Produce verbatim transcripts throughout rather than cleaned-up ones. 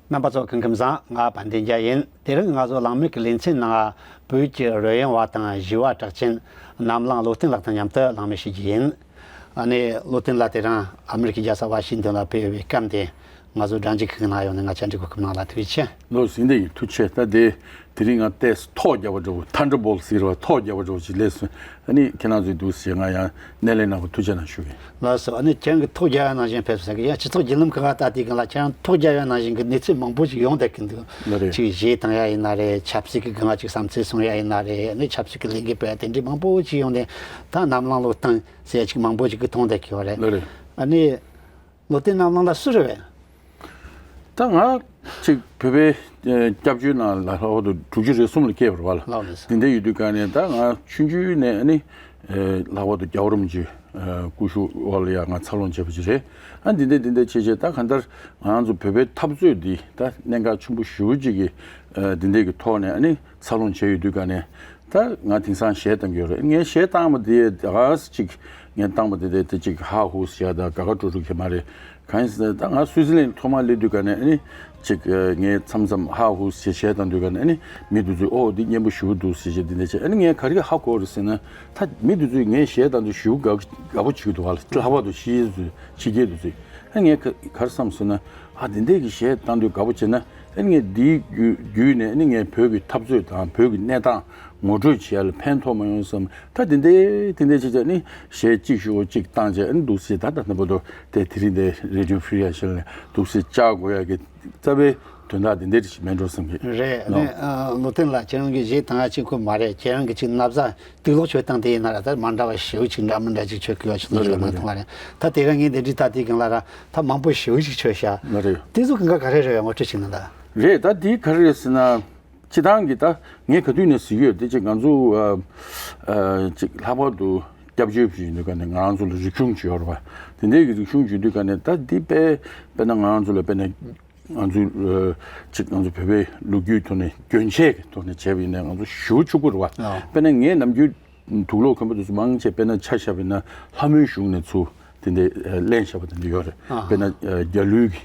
རྣམ་པ་ཚོ་སྐུ་ཁམས་བཟང་། ང་དཔལ་ལྡན་རྒྱལ་ཡིན། དེ་རིང་ང་ཚོ་གླེང་མོལ་གྱི་ལེ་ཚན་ནང་བོད་ཀྱི་རོལ་དབྱངས་པ་དང་གཞས་པ་གྲགས་ཅན་གནམ་གླིང་བློ་བརྟན་ལགས་དང་མཉམ་དུ་གླེང་མོལ་བྱེད་རྒྱུ་ཡིན། ཨ་ནི་བློ་བརྟན་ལགས་དེ་རིང་ཨ་མི་རི་ཀའི་རྒྱལ་ས་ཝ་ཤིང་ཏོན་ལ་ཕེབས་ཡོད་པའི་སྐབས་འདི་ང་ཚོ་སྒྲ་འཇུག་ཁང་ནང་ཡོང་ནས་ང་བཅར་འདྲི་གོ་སྐབས་གནང་ལ་ཐུགས་རྗེ་ཆེ། ལགས་སོ། ཡིན་དེ་ཡིན། ཐུགས་རྗེ་ཆེ། ད་དེ་དེ་རིང་ང་ཏོག་ཙམ་ཐོག་རྒྱག་པ་འདྲ་བོ། ཐན་ཌར་བོལ་ཟེར་བ། ཐོག་རྒྱག་པ་འདྲ་བོ་ཅིག་སླེབས་སོང་། ཨ་ནི་ཁྱེད་རང་ཚོའི་འདུག་ཟེར་ང་ཡང་སྣེ་ལེན་གནང་བར་ཐུགས་རྗེ་གནང་ཞུ་གི། ལགས་སོ། ཨ་ནི་ཁྱེད་རང་གིས་ཐོག་རྒྱག་ཡ་ནང་བཞིན་ཕེབས་སོང་གི། ཡང་སྤྱི་ཚོགས་བརྒྱུད་ལམ་ཁག་ལ་ལྟ་དུས་སྒང་ལ་ཁྱེད་རང་ཐོག་རྒྱག་ཡ་ནང་བཞིན་གྱི་གནས་ཚུལ་མང་པོ་ཞིག་ཡོང་བསྡད་ཀྱི་འདུག། ལགས་རེད། ཅིག་གཞས་བཏང་ཡ་ཡིན་ན་རེད། ཆབ་སྲིད་ཀྱི་སྒང་ལ་ཅིག་བསམ་ཚུལ་གསུང་ཡ་ཡིན་ན་རེད། ཨ་ནི་ཆབ་སྲིད་ཀྱི་ལས་འགུལ་སྤེལ་ཡ་དེ་འདྲའི་མང་པོ་ཅིག་ཡོང་དུས། ད་གནམ་གླིང་བློ་བརྟན་ཟེར་ཡ་ཅིག་མང་པོ་ཅིག་གིས་མཐོང་བསྡད་ཀྱི་ཡོད་རེད། ལགས་རེད། ཨ་ནི་བློ་བརྟན་གནམ་གླིང་ལགས་སུ་རེད་པས། ད་ང་ཅིག་བོད་པའི་ཨེ་སྐྱབས་བཅོལ་ནང་ལ་ལྷག་པར་དུ་དྲུག་ཅུ་རེ་གསུམ་ལ་སྐྱེས་པ་རེད་པ། ལགས་རེད། དེ་འདྲ་ཡོད་དུས་སྒང་ནས་ད་ང་ཆུང་ཆུང་ནས་ཨ་ནི་ཨེ་ལྷག་པར་དུ་རྒྱལ་བ་རིན་པོ་ཆེ་ཨེ་སྐུ་ཞབས་འོག་ལ་ཡ་ང་འཚར་ལོངས་བྱས་པ་ཅིག་རེད། ཨ་འདི་འདྲ་འདི་འདྲ་བྱས་བྱས་ད་གང་ལྟར་ང་ཚོ་བོད་པའི་འཐབ་རྩོད་འདི་ད་གནད་འགག་ཆེན་པོ་ཞེ་པོ་ཅིག་གི་ཨེ་འདི་འདྲ་གི་ཐོག་ནས་ཨ་ནི་འཚར་ལོངས་བྱས་ཡོད་དུས་སྒང་ནས། ད་ང་དེང་སང་གཞས་བཏང་གི་ཡོད་རེད། ངས་གཞས་བཏང་བ་དེ་ད་ག་ཅིག་ངས་བཏང་བ་དེ་དེ་དེ་ཅིག་ཧ་ཧུ་ཟེར་ཡ་ད་དགའ་དགའ་སྤྲོ་སྤྲོ་གི་མ་རེད། གང་ཡིན་ཟེར་ན་ད་ང་སུའི་ཙི་ལན་ཐོག་མར་སླེབས་དུས་སྒང་ནས་ཨ་ནི་ཅིག་ངས་མཚམས་མཚམས་ཧ་ཧུ་ཟེར་གཞས་བཏང་དུས་སྒང་ནས་ཨ་ནི་མི་དེ་ཚོས་ཨོ་འདི་སྙན་པོ་ཞེ་པོ་འདུག་ཟེར་གྱི་དེ་འདྲ་བྱས། ཨ་ནི་ངས་ག་རེ་ཧ་གོ་རེད་ཟེར་ན། ད་མི་དེ་ཚོས་ངས་གཞས་བཏང་དུས་ཞེ་པོ་དགའ་དགའ་པོ་བྱེད་ཀྱི་འདུག་བ། ལྷག་པར་དུ་ཕྱི་ཡུལ་ཚོས། ཕྱི་རྒྱལ་དེ་ཚོས། ཨ་ངས་ག་ག་རེ་བསམ་སོང་ན། ཨ་དེ་འདྲས་ཀྱི་གཞས་བཏང་དུས་དགའ་པོ་བྱས་ན། ཨ་ངས་འདིའི་བརྒྱུད་བརྒྱུད་ནས་ཨ་ནི་ངས་བོད་ཀྱི་འཐབ་རྩོད་དང་བོད་ཀྱི་གནས་སྟངས་ངོ་སྤྲོད་བྱེད་ཡ་ལ་ཕན་ཐོགས་མ་ཡོང་བསམ། ད་དེ་འདྲས་དེ་འདྲས་བྱས་བྱས་ནི་གཞས་གཅིག་ཞུ་གཅིག་བཏང་བྱས། ཨ་ནི་འདུག་སེ་ད་ད་ལྟ་བར་དུ་དེ་དེ་རིང་འདི་Radio Free Asia་ལ་འདུག་སེ་བཅར་དགོས་ཡ་གི་རྩ་བའི་དོན་དག་དེ་འདྲས་ཞིག་མེད་འགྲོ་བསམ་གི། རེད། ཨ་ནི་ནོ། ཨ་བློ་བརྟན་ལགས། ཁྱེད་རང་གི་གཞས་བཏང་ཡ་གཅིག་པོ་མ་རེད། ཁྱེད་རང་གི་ཅིག་ན་བཟའ་དུག་ལོག་མཆོད་སྟངས་དེ་ཡིན་ན་ར་ད་མ་འདྲ་བ་ཞེ་པོ་ཅིག་འདྲ་མི་འདྲ་ཅིག་མཆོད་དགོས་པ་ཞིག་ལ་ཞིག་ལ་མ་མཐོང་བ་རེད། ད་དེ་རིང་ངས་འདི་འདྲའི་ད་དེའི་སྒང་ལ་ར་ད་མང་པོ་ཞེ་པོ་ཞིག་མཆོད་ཤག། ལགས་རེད། དེ་ཚོ་གང་ག་ག་རེ་རེད་པས། ངོ་སྤྲོད་ཅིག་གནང་དང་། རེད། ད་དེ་ག་རེ་རེད་ཟེར་ན། སྤྱིར་བཏང་གི་ད་ངས་ག་དུས་ནས་ཟེར་གྱི་ཡོད། དེ་ཅིག་ང་ཚོ་ཨ་ཨ་ཅིག་ལྷག་པར་དུ་སྐྱབས་བཅོལ་བ་ཞིག་ཡིན་དུས་སྒང་ནས་ང་རང་ཚོ་ལ་རིག་གཞུང་ཅིག་ཡོད་རེད་པ། དེ་འདྲའི་གི་རིག་གཞུང་ཅིག་ཡོད་དུས་སྒང་ནས། ད་འདི་དཔེ་དཔེར་ན་ང་རང་ཚོ་ལ་དཔེར་ན། ང་ཚོའི་ཨ་ཅིག་ང་ཚོ་བོད་པའི་ལོ་རྒྱུས་ཐོག་ནས་གྱོན་ཆས་ཀྱི་ཐོག་ནས་བྱས་པ་ཡིན་ན་ང་ཚོ་ཞེ་པོ་ཕྱུག་པོ་རེད་པ། ཨ། དཔེར་ན་ངས་ནམ་རྒྱུན་དུག་ལོག་གོན་པ་དེ་ཚོ་མང་ཆེ་དཔེར་ན་ཆ་བཞག་པ་ཡིན་ན་ལྷ་མོའི་གཞུང་ནས་ཚུར་དེ་འདྲ་ཨ་ལེན་བཞག་པ་དེ་འདྲ་ཡོད་རེད། ཨ། དཔེར་ན་ཨ་རྒྱ་ལོའི་གི་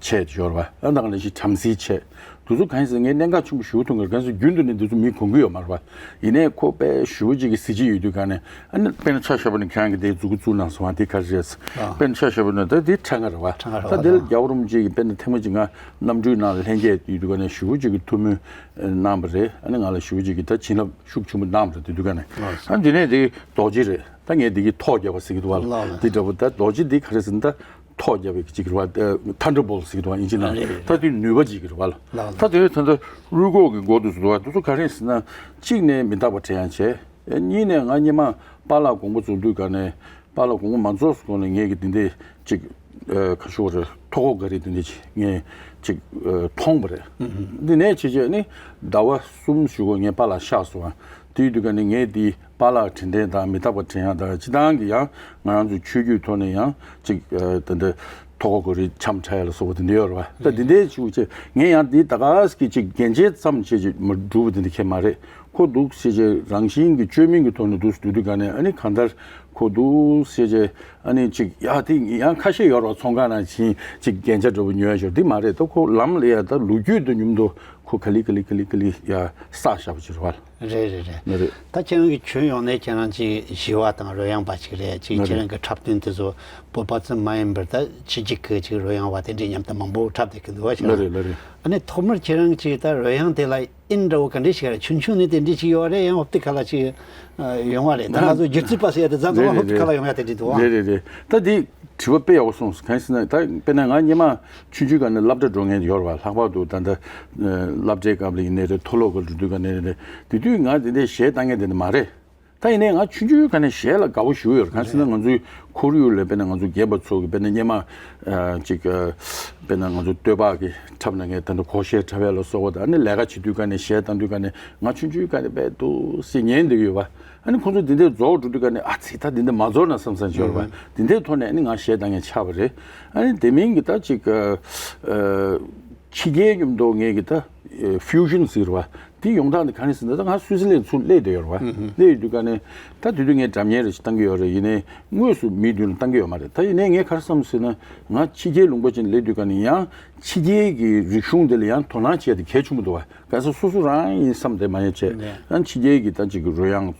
ཆས་དེ་ཡོད་རེད་པ། ཨ་ད་ག་ནང་བཞིན་བྲམ་ཟེའི་ཆས་དེ་ཚོ། གང་ཡིན་ཟེར་ངས་གནད་འགག་ཆེན་པོ་ཞེ་པོ་མཐོང་གི་རེད། གང་ཡིན་ཟེར་རྒྱུན་དུ་ནས་དེ་ཚོ་མིས་གོན་གི་ཡོད་མ་རེད་པ། ཡིན་ནའི་ཁོ་དཔེ་ཞེ་པོ་ཅིག་གི་གཟི་བརྗིད་ཡོད་དུས་སྒང་ནས། ཨ་ནི་དཔེར་ན་ཆ་བཞག་པ་ན་ཁྱེད་རང་གིས་དེ་མཛུབ་གུ་བཙུགས་གནང་སོང་བ། དེ་ག་རེ་རེད། ཨ། དཔེར་ན་ཆ་བཞག་པ་ན་ད་དེ་ཕྲེང་བ་རེད་པ། ཕྲེང་བ་རེད་པ། ད་དེ་ལ་རྒྱལ་བ་རིན་པོ་ཆེ་གིས་དཔེར་ན་ཐེངས་མ་གཅིག་ང་གནམ་གྲུའི་ནང་ལ་ལྷན་རྒྱས་ཡོད་དུས་སྒང་ནས་ཞེ་པོ་ཅིག་གི་ཐུགས་སྨོན་གནང་བ་རེད། ཨ་ནི་ང་ལ་ཞེ་པོ་ཅིག་གི་ད་བྱིན་རླབས་ཤུགས་ཆེན་པོ་གནང་བ་རེད། དེ་དུས་སྒང་ནས། ཨ་དེ་ནས་དེ་རྡོ་རྗེ་རེད། ད་ངས་དེ་གི་ཐོག་བརྒྱབ་པ་ཟེར་གྱི་འདུག་པ། ལགས་ལགས། དེ་འདྲ་པོ། ད་རྡོ་རྗེ་འདི་ག་རེ་ཟེར་ན་ད་ཐོག་བརྒྱབ་པའི་གཅིག་རེད་པ། ཨ་ཐན་ཌར་བོལ་ཟེར་གྱི་འདུག་པ། ཨིན་ཇི་ནང་། རེད་རེད། ད་དེ་ནུས་པ་གཅིག་རེད་པ། ལགས་ལགས། ད་དེ་ད་ལྟ་རུས་ཁོག་གི་མགོ་དེ་ཚོ་འདུག་པ། དེ་ཚོ་ག་རེ་ཟེར་ན། གཅིག་ནས་མི་རྟག་པ་དྲན་ཡ་བྱས། གཉིས་ནས་ང་སྔོན་མ་པཱ་ལགས་དགོངས་པ་རྫོགས་དུས་སྒང་ནས། པཱ་ལགས་དགོངས་པ་མ་རྫོགས་གོང་ནས་ངས་ཀྱི་འདི་འདྲས་ཅིག་ཨ་ཁ་ཤོར་རེད། ཐོ་ཁོག་ག་རེ་འདི་འདྲས་ཅིག་ངས་ཅིག་ཨ་མཐོང་བ་རེད། ཨུ་ཧུ། འདི་ནས་བྱས་བྱས་ནི་ཟླ་བ་གསུམ་ཞིག་གོང་ངས་པཱ་ལགས་གཤགས་སོང་བ། དེའི་དུས་སྒང་ནས་ངས་འདི་པཱ་ལགས་དྲན་དྲན་དང་མི་རྟག་པ་དྲན་ཡག་དང་། སྤྱིར་བཏང་གི་ཡང་ང་རང་ཚོ་ཆོས་བརྒྱུད་ཐོག་ནས་ཡང་ཅིག་ཨ་ད་འདི་ཐོ་ཁོག་ག་རེ་འཆམ་ཕྲ་ཡ་ལ་སོགས་པ་དེ་འདྲ་ཡོད་རེད་པ། ད་འདི་འདྲའི་ཅིག་བྱས། ངས་ཡང་འདི་ད་ག་ཟེ་གི་ཅིག་རྒྱན་ཆ་ཙམ་བྱས་ཅིག་མ་འགྲུབ་པ་དེ་འདྲ་ཁྱད་མ་རེད། ཁོ་འདུག་སེ་བྱས་རང་བཞིན་གྱི་བཅོས་མིན་གྱི་ཐོག་ནས་འདུག་སེ་འགྲོ་དུས་སྒང་ནས། ཨ་ནི་གང་ལྟར་ཁོ་འདུག་སེ་བྱས་ཨ་ནི་ཅིག་ཡ་དེ་ཡང་ཁ་ཤས་ཡོད་རེད་པ། ཚོང་ཁང་ནང་ཕྱིན་ཅིག་རྒྱན་ཆ་འདྲ་པོ་ཉོ་ཡ་ཞོར་དེ་མ་རེད། ད་ཁོ་ལམ་ལ་ཡ་ད་ལོ་རྒྱུས་དང་མཉམ་དུ་ཁོ་ག་ལེ་ག་ལེ་ག་ལེ་ག་ལེ་ཡ་བསགས་བཞག་པ་ཅིག་རེད་པ། རེད་རེད་རེད། ལགས་རེད། ད་ཁྱེད་རང་གི་ཁྱོན་ཡོངས་ནས་ཁྱེད་རང་ཅིག་གཞས་པ་དང་རོལ་དབྱངས་པ་ཅིག་རེད། ཅིག་ལགས་ཁྱེད་རེད། རང་གི་འཁྲབ་སྟོན་དེ་ཚོ་བོད་པ་ཙམ་མ་ཡིན་པར་ད་ཕྱི་རྒྱལ་གྱི་ཅིག་རོལ་དབྱངས་པ་དེ་འདྲའི་མཉམ་དུ་མང་པོ་འཁྲབ་བསྡད་ཀྱི་འདུག་པ། ཁྱེད་ལགས་རེད། ལགས་རེད། ཨ་ནི་ཐོག་མར་ཁྱེད་རང་ཅིག་ད་རོལ་དབྱངས་དེ་ལ་ཨིན་འདྲ་པོ་ག་འདྲ་ཞིག་རེད། ཆུང་ཆུང་ནས་དེ་འདྲ་ཞིག་ཡོད་རེད། ཡང་ཧོབ་ཏེ་ཁ་ལ་ཅིག་ཨ་ཡོང་བ་རེད། ད་ང་ཚོ་སྒྱུ་རྩལ་པ་ཟེར་ཡ་དེ་ཙམ་ཙམ་ཧོབ་ཏེ་ཁ་ལ་ཡོང་ཡ་དེ་འདྲ་འདུག་ཨ། རེད་རེད་རེད། ད་འདི་དྲི་བ་དཔེ་ཡག་པོ་གསུངས་སོང་། གང་ཡིན་ཟེར་ན། ད་དཔེར་ན་ང་སྔོན་མ་ཆུང་ཆུང་སྒང་ནས་སློབ་གྲྭ་འགྲོ་མཁན་ཡོད་རེད་པ། ལྷག་པར་དུ་ད་ལྟ་ཨ་སློབ་གྲྭའི་སྐབས་ལ་ཡིན་ནའི་རེད། མཐོ་སློབ་སྒང་ལ་འགྲོ་དུས་སྒང་ནས་རེད། དེ་དུས་ང་དེ་འདྲའི་གཞས་བཏང་མཁན་དེ་འདྲ་མ་རེད། ད་ཡིན་ནའི་ང་ཆུང་ཆུང་སྒང་ནས་གཞས་ལ་དགའ་པོ་ཞེ་པོ་ཡོད་རེད། གང་ཟེར་ན་ང་ཚོའི་ཁོར་ཡུག་ལ་དཔེར་ན་ང་ཚོ་རྒན་པ་ཚོ་གིས་དཔེར་ན་སྔོན་མ་ཨ་ཅིག་ཨ་དཔེར་ན་ང་ཚོ་སྟོད་པ་གི་འཁྲབ་གནང་མཁན་དེ་འདྲ་སྒོར་གཞས་འཁྲབ་ཡ་ལ་སོགས་པ་དང་། ཨ་ནི་ལས་ཀ་བྱེད་དུས་སྒང་ནས་གཞས་བཏང་དུས་སྒང་ནས་ང་ཆུང་ཆུང་སྒང་ནས་དཔེ་འདུག་སེ་ཉན་བསྡད་ཀྱི་ཡོད་པ། ཨ་ནི་ཁོང་ཚོ་དེ་འདྲའི་རྫོགས་འགྲོ་དུས་སྒང་ནས་ཨ་ཙི་ད་དེ་འདྲ་མ་རྫོགས་ན་བསམ་བསམ་ཞིག་ཡོད་རེད་པ། དེ་འདྲའི་ཐོག་ནས་ཨ་ནི་ང་གཞས་བཏང་མཁན་ཆགས་པ་རེད། ཨ་ནི་དེ་མིན་གྱི་ད་ཅིག་ཨ་ཕྱི་རྒྱལ་མཉམ་དུ་ངས་ཀྱི་ད་ཕིའུ་ཤན་ཟེར་བ། འདི་ཡོང་སྟངས་འདི་ག་རེ་ཟེར་ན། ད་ང་སུད་སི་ལན་ཚུར་སླེབས་བསྡད་ཡོད་རེད་བ། སླེབས་ཡོད་དུས་ཀ་ནས་ད་དེ་དུས་ངས་སྒྲ་སྙན་རེ་ཞིག་བཏང་གི་ཡོད་རེད། ཡིན་ནའི་དངོས་སུ་མིའི་མདུན་ལ་བཏང་གི་ཡོད་མ་རེད། ད་ཡིན་ནའི་ངས་ག་རེ་བསམ་ཟེར་ན། ང་ཕྱི་རྒྱལ་ལུང་པ་ཅིག་ལ་སླེབས་དུས་ཀ་ནས་ཡང་ཕྱི་རྒྱལ་གྱི་རིག་གཞུང་འདི་ལ་ཡང་དོ་སྣང་བྱེད་ཡ་དེ་གལ་ཆེན་པོ་འདུག་བ། ག་ས་སོ་སོ་རང་ཡིན་བསམ་དེ་མ་ཡིན་བྱས། ཡང་ཕྱི་རྒྱལ་གྱི་ད་ཅིག་གི་རོལ་དབྱངས་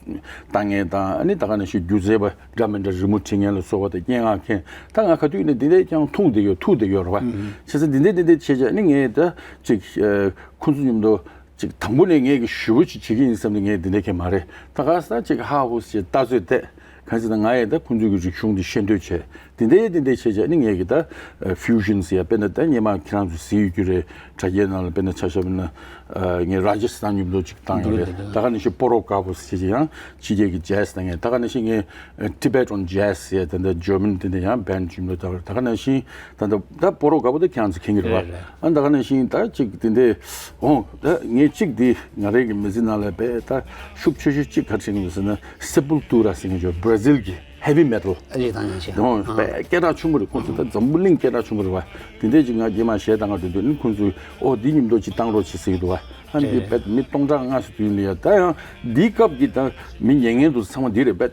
བཏང་མཁན་དང་། ཨ་ནི་ད་ག་ནང་བཞིན་སྒྱུ་རྩལ་པ་འདྲ་མི་འདྲ་རི་མོ་བྲིས་མཁན་ལ་སོགས་པ་དང་། སྙན་ངག་མཁན། ད་ང་ག་དུས་ནས་འདི་འདྲས་ཀྱང་ཐུག་བསྡད་ཡོད། ཐུག་བསྡད་ཡོད་རེད་བ། བྱས་ཙང་འདི་འདྲས་འདི་འདྲས་བྱས་བྱས། ཨ་ནི་ངས་ད་ཅིག་ཁོང་ཚོ་མཉམ་དུ་ཅིག་དང་པོ་ནས་ངས་ཀྱི་ཞུ་བ་ཅིག་བྱེད་ཀྱི་ཡིན་བསམ་ནས། ངས་འདི་འདྲས་མཁན་མ་རེད། ད་ག་ས་ཅིག་ཧ་ཧུ་ཞེས་ལྟ་ཚོད་བལྟས། གང་ཟེར་ན། ང་ཡང་ད་ཁོང་ཚོའི་གི་རིག་གཞུང་འདི་ཤེས་འདོད་བྱས། དེ་འདྲའི་དེ་འདྲའི་བྱས་བྱས་ནི་ངས་ཀྱི་ད་ཕིའུ་ཤན་ཟེར་ཡ། དཔེར་ན་ད་སྔོན་མ་ཁྱེད་རང་ཚོ་གཟིགས་ཡོད་རྒྱུ་རེད། དྲ་རྒྱའི་ནང་ལ་དཔེར་ན་ཆ་བཞག་པ་ན། ངས་རཱ་ཇ་སི་ཐན་མཉམ་དུ་ཅིག་བཏང་ཡོད་རེད། ད་ག་ནང་བཞིན་པོ་རོ་ཀ་བོ་ཟེར་བྱས་ཡང་ཕྱི་རྒྱལ་གྱི་ཇེ་ཟི་བཏང་ཡ། ད་ག་ནང་བཞིན་ངས་ཊི་བེ་ཊན་ཇེ་ཟི་ཟེར་ཡ། དེ་འདྲ་ཇར་མན་དེ་འདྲ་ཡང་བན་ཌི་མཉམ་དུ། ད་ག་ནང་བཞིན་ད་ད་ད་པོ་རོ་ཀ་བོ་ད་ཁྱེད་རང་ཚོ་མཁྱེན་གྱི་རེད་བ། རེད་རེད། ཨ་ད་ག་ནང་བཞིན་ད་ཅིག་དེ་འདྲའི། འོ་ད་ངས་ཅིག་འདི་ང་རའི་གི་མི་ཚེ་ནང་ལ་དཔེ་ད་ཤུགས་ཆེ་ཤོས་ཅིག་ག་རེ་བྱུང་ཟེར་ན། སེ་པུལ་ཏུ་ར་ཟེར་མཁན་ཅིག་ཡོད། བྷ་ར་ཟིལ་གྱི་ཧེ་བི་མེ་ཊལ། ཨ་ཅེ་དང་ཡང་ཆེ། དེ་ཡང་དཔེ་སྐད་གྲགས་ཆེན་པོ་རེད། ཁོང་ཚོ་ད་འཛམ་བུ་གླིང་སྐད་གྲགས་ཆེན་པོ་རེད་བ། དེ་འདྲས་ཅིག་ང་རྗེས་མ་གཞས་བཏང་ག་འགྲོ་དུས་ནི་ཁོང་ཚོས་ཨོ་འདི་མཉམ་དུ་ཅིག་བཏང་རོགས་བྱེད་ཟེར་གྱི་འདུག་བ། ཨ་འདི་རེད། དཔེ་མི་སྟོང་ཕྲག་ལྔ་ཙམ་དུས་ལ་ཡ། ད་ཡང་འདིའི་སྐབས་ཀྱི་ད་མི་ཉན་མཁན་དེ་ཚོ་ཚང་མ་འདི་རེད། དཔེ་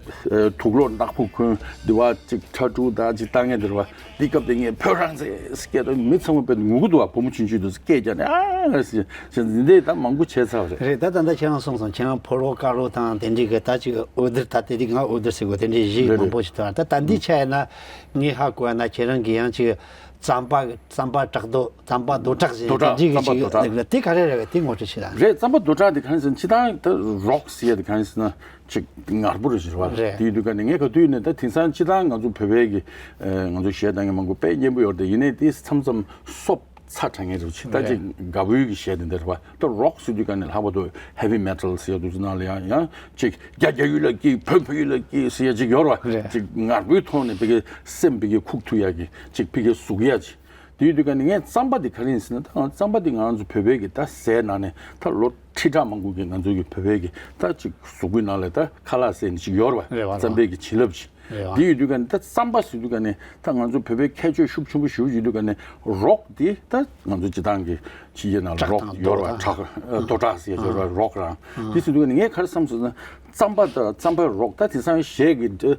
དུག་ལོག་ནག་པོ་གོན། འདི་བ་ཅིག་ཁྲ་ཕྲུག་ད་ཅིག་བཏང་མཁན་དེ་རེད་བ། འདི་སྐབས་དེ་ངས་བོད་རང་བཙན་སྐད་དུ་མི་ཚང་མ་དཔེ་ངུ་གི་འདུག་བ། བུ་མོ་ཆུང་ཆུང་དེ་ཚོ་སྐད་རྒྱག་ནས་ཨ་ཟེར་ཟེར་འདི་འདྲས་ད་མང་པོ་བྱས་ཚར་བ་རེད། རེད། ད་ད་ལྟ་ཁྱེད་རང་གསུངས་སོང་། ཁྱེད་རང་ཕོ་རོ་ཀ་རོ་དང་དེ་འདྲའི་གི་ད་ཅིག་འོད་སྡེར། ད་དེ་དུས་ང་འོད་སྡེར་ཟེར་གོ། དེ་འདྲའི་གཞས་རེད་མང་པོ་རེད། ཞིག་ཐོས། ད་ད་འདི་ཆ་ཡིན་ན་ངས་ཧ་གོ་ཡ་ན། ཁྱེད་རང་གི་ཡང་ཅིག་རྩམ་པ་རྩམ་པ་བྲག་རྡོ། རྩམ་པ་རྡོ་བྲག་ཟེར་རྡོ་བྲག། དེ་འདྲའི་གི་རྩམ་པ་ཅིག་རྡོ་བྲག་ཡོད་རེད། དེ་ག་རེ་རེད། དེ་ངོ་སྤྲོད་བྱེད་དང་། རེད། རྩམ་པ་རྡོ་བྲག་དེ་གང་ཟེར་ན། སྤྱིར་བཏང་ད་རོག་ཟེར་ཡ་དེ་གང་ཟེར་ན། ཅིག་ངར་པོ་རེད་ཟེར་བ། རེད། དེ་ཡིན་དུས་ཀ་ནས་ངས་ག་དུས་ནས་ད་དེང་སང་སྤྱིར་བཏང་ང་ཚོ་བོད་པའི་གི་ཨ་ང་ཚོ་གཞས་བཏང་མཁན་མང་པོ་དཔེ་སྙན་པོ་ཡོད་རེད། ཡིན་ནའི་དེ་མཚམས་མཚམས་སོབ་ཚ་དྲགས་མཁན་རེད་བ། ཅིག་ད་རེད། ཅིག་དགའ་པོའི་གི་གཞས་དེ་འདྲ་རེད་བ། ད་རོག་ཟེར་དུས་ཀ་ནས་ལྷག་པར་དུ་ཧེ་བི་མེ་ཊལ་ཟེར་ཡ་དེ་ཚོ་ནང་ལ་ཡང་ཡང་ཅིག་རྒྱ་རྒྱ་ཡུལ་ལ་སྐྱིད། བོད་བོད་ཡུལ་ལ་སྐྱིད་ཟེར་ཡ་ཅིག་ཡོད་རེད་བ། རེད། ཅིག་ངར་པོའི་ཐོག་ནས་ཕ་གིའི་སེམས་ཕ་གིའི་ཁུག་ཐུབ་ཡ་གི་ཅིག་ཕ་གིའི་ཟུག་ཡ་ཅིག་དེ་ཡིན་དུས་ཀ་ནས་ངས་རྩམ་པ་འདི་ག་རེ་ཡིན་ཟེར་ན། ད་རྩམ་པ་འདི་ང་ཚོ་བོད་པའི་གི་ད་ཟས་ནང་ནས་ད་ལོ་ཁྲི་ཕྲག་མང་པོ་གི་ང་ཚོའི་གི་བོད་པའི་གི་ད་ཅིག་གཟུགས་པོའི་ནང་ལ་ད་ཁ་ལག་ཟེར་ནས་ཅིག་ཡོད་རེད་བ། རེད་བ། རྩམ་པའི་གི་བྱིན་རླབས་ཅིག་རེད་བ། དེ་ཡིན་དུས་ཀ་ནས་ད་རྩམ་པ་ཟེར་དུས་ཀ་ནས་ད་ང་ཚོ་བོད་པའི་ཁྱད་ཆོས་ཤུགས་ཆེན་པོ་ཞེ་པོ་ཡོད་དུས་ཀ་ནས། རོག་འདི་ད་ང་ཚོ་སྤྱིར་བཏང་གི་ཕྱི་རྒྱལ་ནང་ལ་བྲག་རོག་དང་ཡོད་རེད་བ། རྡོ་བྲག་བྲག་ཨ་རྡོ་བྲག་ཟེར་ཡ་ཡོད་རེད་བ། རོག་རང་། དེ་ཟེར་དུས་ཀ་ནས་ངས་ག་རེ་བསམ་ཟེར་ན། རྩམ་པ་དང་རྩམ་པའི་རོག་ད་དེང་སང་གཞས་ཀྱི་འགྲོ་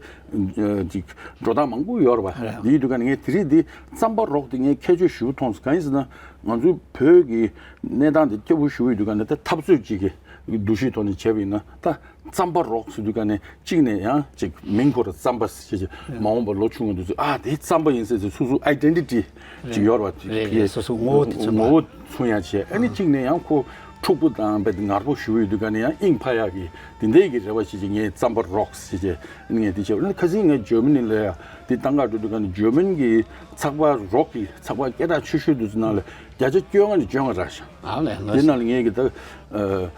ཅིག་འགྲོ་སྟངས་མང་པོ་ཡོད་རེད་བ། རེད། དེ་ཡིན་དུས་ཀ་ནས་ངས་དེ་རིང་འདི་རྩམ་པ་རོག་དེ་ངས་ཁྱད་ཆོས་ཞེ་པོ་མཐོང་སོང་། གང་ཡིན་ཟེར་ན། ང་ཚོའི་བོད་ཀྱི་གནས་སྟངས་དེ་སྐྱོ་པོ་ཞེ་པོ་ཡོད་དུས་ཀ་ནས། ད་འཐབ་རྩོད་ཅིག་གི་འདུ་ཤེས་ཐོག་ནས་བྱས་པ་ཡིན་ན། ད་རྩམ་པ་རོག་ཟེར་དུས་ཀ་ནས་གཅིག་ནས་ཡང་ཅིག་མིང་ཁོ་ར་རྩམ་པ་ཟེར་བྱས། མ་འོངས་པ་ལོ་ཆུང་ངུ་འདི་ཚོས་ཨ་དེ་རྩམ་པ་ཡིན་ཟེར་ཟེར་སོ་སོའི་ཨའི་ཌེན་ཊི་ཊི་ཅིག་ཡོད་རེད་བ། རེད་རེད། སོ་སོའི་ངོ་བོ་དེ་མཚོན་པ། ངོ་བོ་མཚོན་ཡ་བྱས། ཨ་ནི་གཅིག་ནས་ཡང་ཁོ་འཁྲུག་པོ་དང་དཔེ་ངར་པོ་ཞེ་པོ་ཡོད་དུས་ཀ་ནས་ཡང་དབྱིངས་འཕར་ཡག་གི་དེ་འདྲའི་གི་རེ་བ་བྱེད་ཀྱི། ངས་རྩམ་པ་རོག་ཟེར་བྱས་ཨ་ནི་ངས་དེ་བྱས། ཨ་ནི་ཁ་སང་ངས་ཇར་མ་ནི་ལ་ཡ་དེ་བཏང་ག་འགྲོ་དུས་ཀ་ནས། ཇར་མན་གྱི་ཚགས་པར་རོག་གི་ཚགས་པར་སྐད་གྲགས་ཆེ་ཤོས་དེ་ཚོ་ནང་ལ་བརྒྱ་ཆ་བཅོ་ལྔ་ནས་བཅོ་ལྔ་རག་ཤག་ཨ་ལས་ལོས། དེ་ནང་ལ་ངས་གི་ད་ཨ་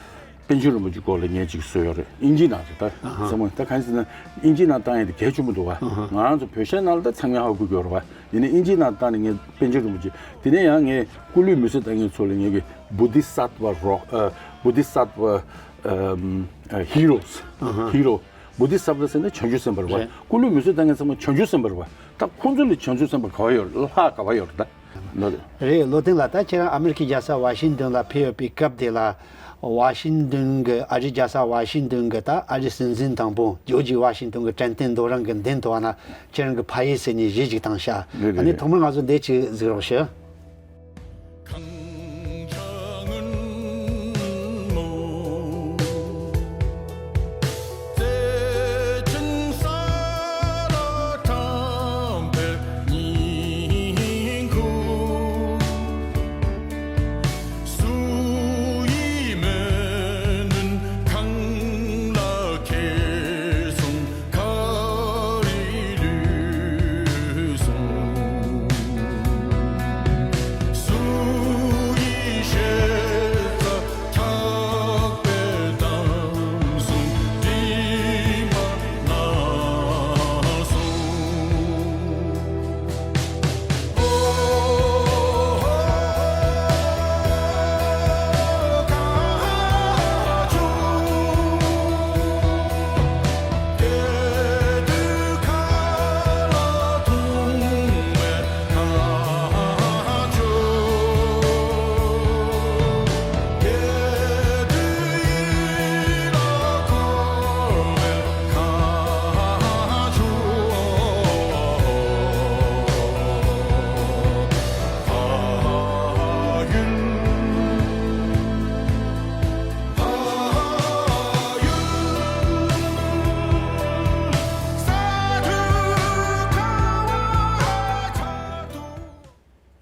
པཎ་ཆེན་རིན་པོ་ཆེའི་སྐོར་ལ་ངས་ཅིག་བཟོས་ཡོད་རེད། དབྱིན་ཇིའི་ནང་རེད་ད། ཨ་ཧ། ཚང་མ་ད་གང་ཡིན་ཟེར་ན། དབྱིན་ཇིའི་ནང་བཏང་ཡ་དེ་གལ་ཆེན་པོ་འདུག་བ། ཨ་ཧ། ང་རང་ཚོ་བོད་གཞས་ནང་ལ་ད་ཚང་མས་ཧ་གོ་གི་ཡོད་རེད་བ། ཡིན་ནའི་དབྱིན་ཇིའི་ནང་བཏང་ནས་ངས་པཎ་ཆེན་རིན་པོ་ཆེ། དེ་ནས་ཡང་ངས་སྐུ་ལུས་མེ་གསོད་བཏང་མཁན་ཚོ་ལ་ངས་གི་བོ་དྷི་སཏྭ་བ་རོག་ཨ་བོ་དྷི་སཏྭ་བ་ཨ་ཧི་རོ་ཨ་ཧ། ཧི་རོ། བོ་དྷི་སཏྭ་བ་ཟེར་ན་བྱང་ཆུབ་སེམས་དཔའ་རེད་བ། རེད། སྐུ་ལུས་མེ་གསོད་བཏང་མཁན་ཚང་མ་བྱང་ཆུབ་སེམས་དཔའ་རེད་བ། ད་ཁོང་ཚོ་ལས་བྱང་ཆུབ་སེམས་དཔའ་ག་བ་ཡོད་རེད། ལྷ་ག་བ་ཡོད་རེད་ད། ལོ་རེད། རེད། བློ་བརྟན་ལགས། ད་ཁྱེད་རང་ཨ་མེ་རི་ཁའི་རྒྱལ་ས་ཝ་ཤིང་ཏོན་ལ་ཕེབས་ཡོད་པའི་སྐབས་དེ་ལ། ཝ་ཤིང་ཏོན་གྱི་ཨ་རིའི་རྒྱལ་ས་ཝ་ཤིང་ཏོན་གྱི་ད་ཨ་རིའི་སྲིད་འཛིན་དང་པོ་ཇོརྗ་ཝ་ཤིང་ཏོན་གྱི་དྲན་རྟེན་རྡོ་རིང་གི་མདུན་དུ་བ་ན་ཁྱེད་རང་གི་ཕ་ཡུལ་ཟེར་ནས་གཞས་ཅིག་བཏང་ཤག་རེད་རེད། ཨ་ནི་རེད། ཐོག་མར་ང་ཚོ་འདི་ཅིག་གཟིགས་རོགས་ཞུ།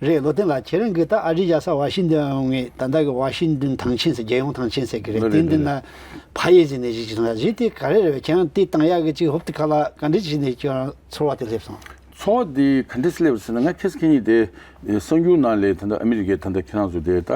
རེད། བློ་བརྟན་ལགས། ཁྱེད་རང་གིས་ད་ཨ་རིའི་རྒྱལ་ས་ཝ་ཤིང་ཏོན་ཡོང་ངས་ད་ལྟ་གི་ཝ་ཤིང་ཏོན་ཐང་ཆེན་ཟེར། རྒྱལ་ཡོངས་ཐང་ཆེན་ཟེར་གི་རེད། རེད། དེ་འདི་རེད། ན་ཕ་ཡུལ་ཟེར་ནས་གཞིས་ཀྱི་སོང་ཡ། གཞིས་དེ་ག་རེ་རེད། ཁྱེད་རང་དེ་བཏང་ཡག་གི་ཅིག་ཧོབ་ཏེ་ཁ་ལག་ག་འདྲ་བྱས་ནས་ཁྱེད་རང་ཚོར་བ་དེ་སླེབས་སོང་། ཚོར་བ་དེ་ག་འདྲ་སླེབས་ཟེར་ན། ང་ཁ་སང་ཁ་ཉིན་དེ་གསར་འགྱུར་ནང་ལ་ད་ལྟ་ཨ་མི་རི་ཀའི་ད་ལྟ་ཁྱེད་རང་ཚོ་དེ་ད་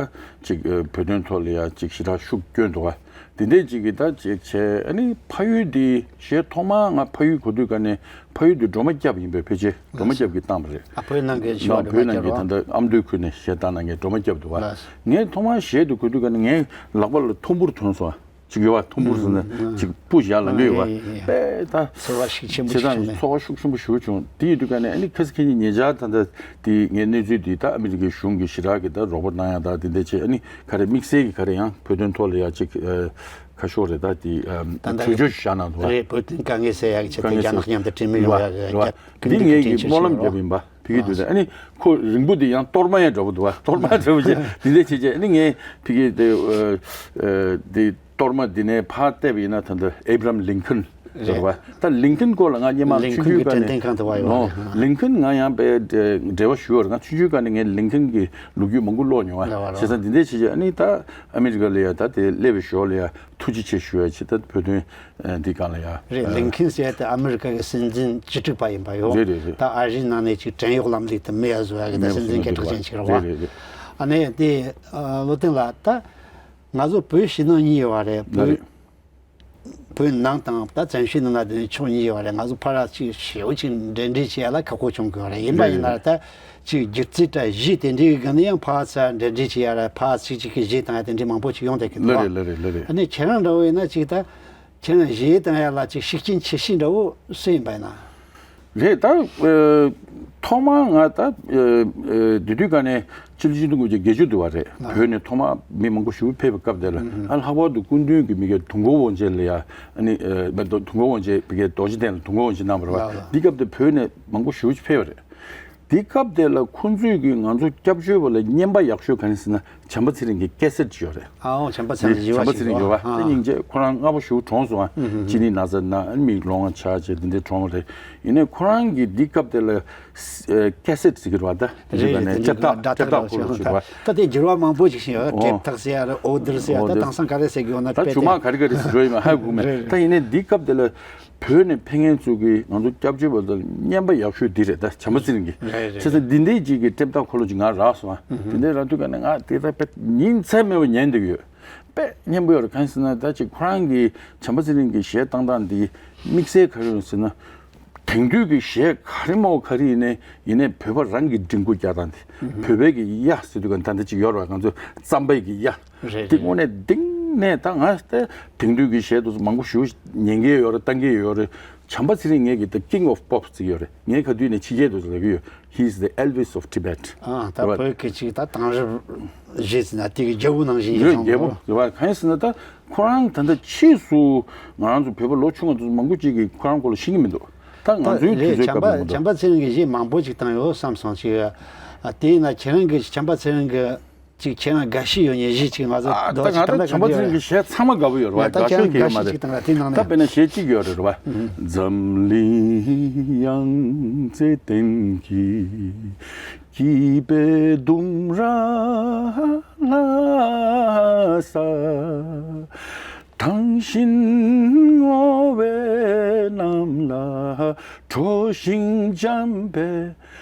ཅིག་བོད་དོན་ཐོག་ལ་ཡ་ཅིག་ཞེ་དྲག་ཤུགས་བསྐྱོན་འདུག་ག། དེ་འདྲས་ཅིག་གིས་ད་ཅིག་བྱས། ཨ་ནི་ཕ་ཡུལ་དེ་གཞས་ཐོག་མར་ང་ཕ་ཡུལ་གོ་དུས་ག་ནས་ཕ་ཡུལ་དུ་སྒྲོལ་མ་སྐྱབས་ཡིན་པས། ཕལ་ཆེར་སྒྲོལ་མ་སྐྱབས་ཀྱིས་བཏང་བ་རེད། ཨ། བོད་ནང་གི་ང་བོད་ནང་གི་ད་སྒྲོལ་མ་སྐྱབས་རེད། ད་ལྟ་ཨ་མདོའི་ཁུལ་ནས་གཞས་བཏང་གནང་མཁན་སྒྲོལ་མ་སྐྱབས་འདུག་ག། ལགས། ངས་ཐོག་མར་གཞས་དེ་གོ་དུས་ག་ནས་ངའི་ལག་པ་ལ་ཐོམ་བུ་ཐོན་སོང་། ཅིག་ཡོད་པ། ཐོམ་བུ་ཟེར་ན་ཨ། ཅིག་པུ་ཞིག་ཡར་ལངས་ཀྱི་ཡོད་པ། ཨ། ཨེ། ད་ཚོར་བ་ཤུགས་ཆེན་པོ་ཞིག་བྱུང་ནས། ཚོར་བ་ཤུགས་ཆེན་པོ་ཞེ་པོ་བྱུང་། དེ་ཡིན་དུས་ག་ནས་ཨ་ནི་ཁ་སང་ཁ་ཉིན་ཉེ་ཆར་ད་ལྟ་དེ་ངའི་གནས་ཚུལ་དེ་ད་ཨ་མི་རི་ཀའི་གཞུང་གིས་ཞེ་དྲག་གི་ད་རོགས་པ་གནང་ཡག་ད་དེ་འདྲས་བྱས། ཨ་ནི་ག་རེ་དམིགས་བསལ་གྱི་ག་རེ་ཡང་བོད་དོན་ཐོག་ལ་ཡ་ཅིག་ཨ། ཁ་ཤོག་རེ་ད་དེ་ཨ། ད་ལྟ་གྲོས་ཆོད་ཞིག་བཞག་གནང་འདུག་ག། རེད། བོད་དོན་དཀའ་ངལ་སེལ་ཡག་གི་ཆེད་དུ། དཀའ་ངལ་རྒྱ་ནག་མཉམ་དུ་གྲོས་མོལ་ཡོང་ཡག་གི། རེད་པ། རྒྱ། འདི་ངས་ཀྱི་སྨོན་ལམ་རྒྱབ་ཡིན་པ། ཕ་གི་དུས་ད། ཨ་ནི་ཁོ་རིང་པོ་དེ་ཡང་གཏོར་མ་ཡང་འདྲ་པོ་འདུག་ག། གཏོར་མ་འདྲ་པོ་བྱས། འདི་འདྲས་བྱས་བྱས། ཨ་ནི་ངས་ཕ་གི་དེ་ཨ། ཨ། དེ་གཏོར་མ་འདི་ནས་ཕར་བལྟས་པ་ཡིན་ན་ད་ལྟ་ཨེབ་རམ་ལིང་ཁན་ཟེར་བ། རེད། ད་ལིང་ཁན་སྐོར་ལ་ང་སྔོན་མ་ལིང་ཆུང་ཆུང་ཁན་གི་སྒང་དྲན་རྟེན་ཁང་དུ་བ་ཡོད་རེད། ལིང་ཁན་ང་ཡང་དཔེ་འབྲེལ་བ་ཞུ་བ་རེད། ང་ཆུང་ཆུང་སྒང་ནས་ངས་ལིང་ཁན་གི་ལོ་རྒྱུས་མང་པོ་ཀློག་མྱོང་བ། རེད་པ། རེད། བྱས་ཙང་འདི་འདྲས་བྱས་བྱས། ཨ་ནི་ད་ཨ་མི་རི་ཀ་ལ་ཡ་ད་དེ་སླེབས་པའི་ཞོར་ལ་ཡ་ཐུགས་རྗེ་ཆེ་ཞུ་ཡ་ཆེད་ད་བོད་དོན་འདི་སྒང་ལ་ཡ། རེད། ཨ། ལིང་ཁན་ཟེར་ཡ་དེ་ཨ་མི་རི་ཀ་གི་སྲིད་འཛིན་བཅུ་དྲུག་པ་ཡིན་པ་ཡོད། རེད་རེད་རེད། ད་ཨ་རིའི་ནང་ནས་ཅིག་བྲན་གཡོག་ལམ་ལུགས་དེ་མེད་ཡ་བཟོ་ཡ་གི་ད་སྲིད་འཛིན་སྐད་གྲགས་ཅན་ཅིག་རེད་པ། རེད་རེད་རེད། ཨ་ནི་དེ་ཨ། བློ་བརྟན་ལགས། ད་ང་ཚོ་བོད་ཕྱི་ནང་གཉིས་ཡོད་པ་རེད། ལགས་བོད། རེད། བོད་ནང་དང་ད་བཙན་བྱོལ་ནང་ལ་དེ་ནས་ཕྱོགས་གཉིས་ཡོད་པ་རེད། ང་ཚོ་ཕར་ཅིག་ཞེ་པོ་ཅིག་འབྲེལ་འདྲིས་བྱེད་ཡ་ལ་ཁག་པོ་བྱུང་གི་ཡོད་རེད། ཡིན་པ་ཡིན་ན་ད་ཅིག་སྒྱུ་རྩལ་འདྲ་གཞས་དེ་འདྲའི་སྒང་ནས་ཡང་ཕར་ཚུར་འབྲེལ་འདྲིས་བྱེད་ཡ་ལ་ཕར་ཚུར་ཅིག་གི་གཞས་བཏང་ཡ་དེ་འདྲའི་མང་པོ་ཅིག་ཡོང་བསྡད་ཀྱི་འདུག་ག། ལགས་རེད། ལགས་རེད། ལགས་རེད། ཨ་ནི་ཁྱེད་རང་འདྲ་བོ་ཡིན་ན་ཅིག་ད་ཁྱེད་རང་གཞས་བཏང་ཡ་ལ་ཅིག་ཤུགས་རྐྱེན་ཆེ་ཤོས་འདྲ་བོ་སུ་ཡིན་པ་ཡིན་ན། རེད། ད་ཨ། ཐོག་མར་ང་ད་ཨ། ཨ། དེ་དུས་ག་ནས་ཕྱི་ལོ་ཆིག་སྟོང་དགུ་བརྒྱ་བརྒྱད་ཅུ་དུ་བ་རེད། ཨ། བོད་ནས་ཐོག་མར་མི་མང་པོ་ཞེ་པོ་ཕེབས་པའི་སྐབས་དེ་ལ། ཨ། ལྷག་པར་དུ་སྐུ་མདུན་གྱི་མི་གའི་དུས་འཁོར་དབང་ཆེན་ལ་ཡ། ཨ་ནི་ཨ། མ་གཏོགས་དུས་འཁོར་དབང་ཆེན། མི་གའི་རྡོ་རྗེ་གདན་ལ་དུས་འཁོར་དབང་ཆེན་གནང་བ་རེད་པ། ལགས་ལགས། འདི་སྐབས་དེ་བོད་ནས་མང་པོ་ཞེ་པོ་ཅིག་ཕེབས་པ་རེད། དེ་སྐབས་དེ་ལ་ཁོང་ཚོས་ཀྱིས་ང་ཚོ་སྐྱབས་བཅོལ་བ་ལ་རྔན་པ་ཡག་ཤོས་ག་རེ་ཟེར་ན། བྱམས་པ་ཚེ་རིང་གི་ཀེ་སེཊ་ཅིག་ཡོད་རེད། ཨའོ། བྱམས་པ་ཚེ་རིང་གི་ཡོད་པ་ཞིག་ཡོད་པ། ཨ། དེ་སྙིང་རྗེ། ཁོ་རང་སྔ་པོ་ཞེ་པོ་གྲོངས་སོང་ཨ། ཨུ་ཧུ་ཧུ། གཅིན་སྙི་ན་ཚ་ན་མིག་ལོང་བ་ཆགས་བྱས་དེ་འདྲའི་གྲོངས་པ་རེད། ཡིན་ནའི་ཁོ་རང་གིས་འདི་སྐབས་དེ་ལ་ཀེ་སེཊ་ཟེར་གྱི་རེད་པ། ད་རེད་རེད། དེ་འདྲའི་དཔྱད་རྟགས་དཔྱད་རྟགས་ཁོ་རང་ཞིག་རེད་པ། ད་དེ་འགྱུར་བ་མང་པོ་ཞིག་ཕྱིན་ཡོད། ཨོ། ཊེབ་ཐག་ཟེར་ཡ་རེད། ཨོ་ཌར་ཟེར་ཡ། ཨོ་ད་ཌར། དེང་སང་ག་རེ་ཟེར་གྱི་ཡོད་ན། ད་དཔེ་ད་ཆུང་མ་ག་རེ་ག་རེ་ཟེར་འགྲོ་ཡིན་མ་ཧ་གོ་མེད། རེད་རེད། ད་ཡིན་ནའི་འདི་སྐབས་དེ་ལ་བོད་ནས་ཕེབས་མཁན་ཚོ་གིས་ང་ཚོ་སྐྱབས་བཅོལ་བ་དང་རྔན་པ་ཡག་ཤོས་འདི་རེད། ད་བྱམས་པ་ཚེ་རིང་གི། རེད་རེད། བྱས་ཙང་འདི་འདྲའི་ཅིག་གི་ཊེབ་ཐག་འཁོར་ལོ་ཅིག་ང་རག་སོང་ཨ། ཨུ་ཧུ། དེ་འདྲའི་རག་དུས་ག་ནས་ང་དེ་ད་དཔེ་ཉིན་མཚན་མེད་པར་ཉན་བསྡད་ཀྱི་ཡོད། དཔེ་སྙན་པོ་ཡོད་རེད། གང་ཡིན་ཟེར་ན་ད་ཅིག་ཁོ་རང་གི་བྱམས་པ་ཚེ་རིང་གི་གཞས་བཏང་སྟངས་འདི་དམིགས་བསལ་ག་རེ་ཡོད་ཟེར་ན། དེང་དུས་ཀྱི་གཞས་ག་རེ་མོ་ག་རེ་ཡིན་ནའི་ཡིན་ནའི་བོད་པ་རང་གི་མགྲིན་སྒོ་རྒྱག་སྟངས་དེ། ཨུ་ཧུ། བོད་པའི་གི་ཡ་ཟེར་དུས་ག་ད་ལྟ་ཅིག་ཡོད་རེད་པ། ང་ཚོ་རྩམ་པའི་གི་ཡ། རེད་དེ་རེད། དངོས་གནས་གཏིང་ནས་ད་ང་ད་དེང་དུས་ཀྱི་གཞས་དེ་ཚོ་མང་པོ་ཞེ་པོ་ཉན་གྱི་ཡོད་རེད། བཏང་གི་ཡོད་རེད། བྱམས་པ་ཚེ་རིང་ངེད་ཀྱི་ད་king of pop ཟེར་གྱི་ཡོད་རེད། ངས་ག་དུས་ནས་ཕྱི་རྒྱལ་དུ་ཟེར་གྱི་ཡོད། He is the Elvis of Tibet། ཨ། ད་རེད་པ། བོད་ཀྱི་ཅིག་ད་དེང་རབས་གཞས་ཟེར་ན་དེ་གི་རྒྱལ་པོ་ནང་བཞིན་ཡོད། ཡོད་སོང་རྒྱལ་པོ་རེད་པ། གང་ཡིན་ཟེར་ན་ད་ཁོ་རང་ད་ལྟ་ཕྱིས་སུ་ང་རང་ཚོ་བོད་པ་ལོ་ཆུང་བ་ཚོ་མང་པོ་ཅིག་གིས་ཁོ་རང་སྐོར་ལ་ཤེས་ཀྱི་མི་འདུག་ད་ང་ད་ཚོའི་དུས་རེད། ཚོད་བྱམས་པ། སྐབས་མི་འདུག་བྱམས་པ་ཚེ་རིང་གི་གཞས་མང་པོ་ཅིག་བཏང་ཡོད་བསམ་སོང་ཅིག་ཨ། དེས་ན་ཁྱེད་རང་གི་བྱམས་པ་ཚེ་རིང་གི་ཅིག་ཁྱེད་རང་དགའ་ཤོས་ཡོད་མཁན་གཞས་ཅིག་ང་ཚོ། ཨ། ད་ད་ང་ད་བྱམས་པ་ཚེ་རིང་གི་གཞས་ཚང་མ་དགའ་པོ་ཡོད་རེད་པ། ད་དགའ་ཤོས་ཁྱེད་རང་གི་ཡོད་མ་དགའ་ཤོས་རེད། ཅིག་བཏང་ར། དེ་ནང་ནས། ད་དཔེར་ན་གཞས་གཅིག་ཡོད་རེད་པ། ཨུ་ཧུ། འཛམ་གླིང་ཡང་རྩེ་སྟེང་གི་སྐྱིད་པའི་ལྡུམ་ར་ལྷ་ས། དང་བཞིན་བསྔོ་བའི་གནམ་ལ་འཕྲོ་ཞིང་འཇམ་པའི་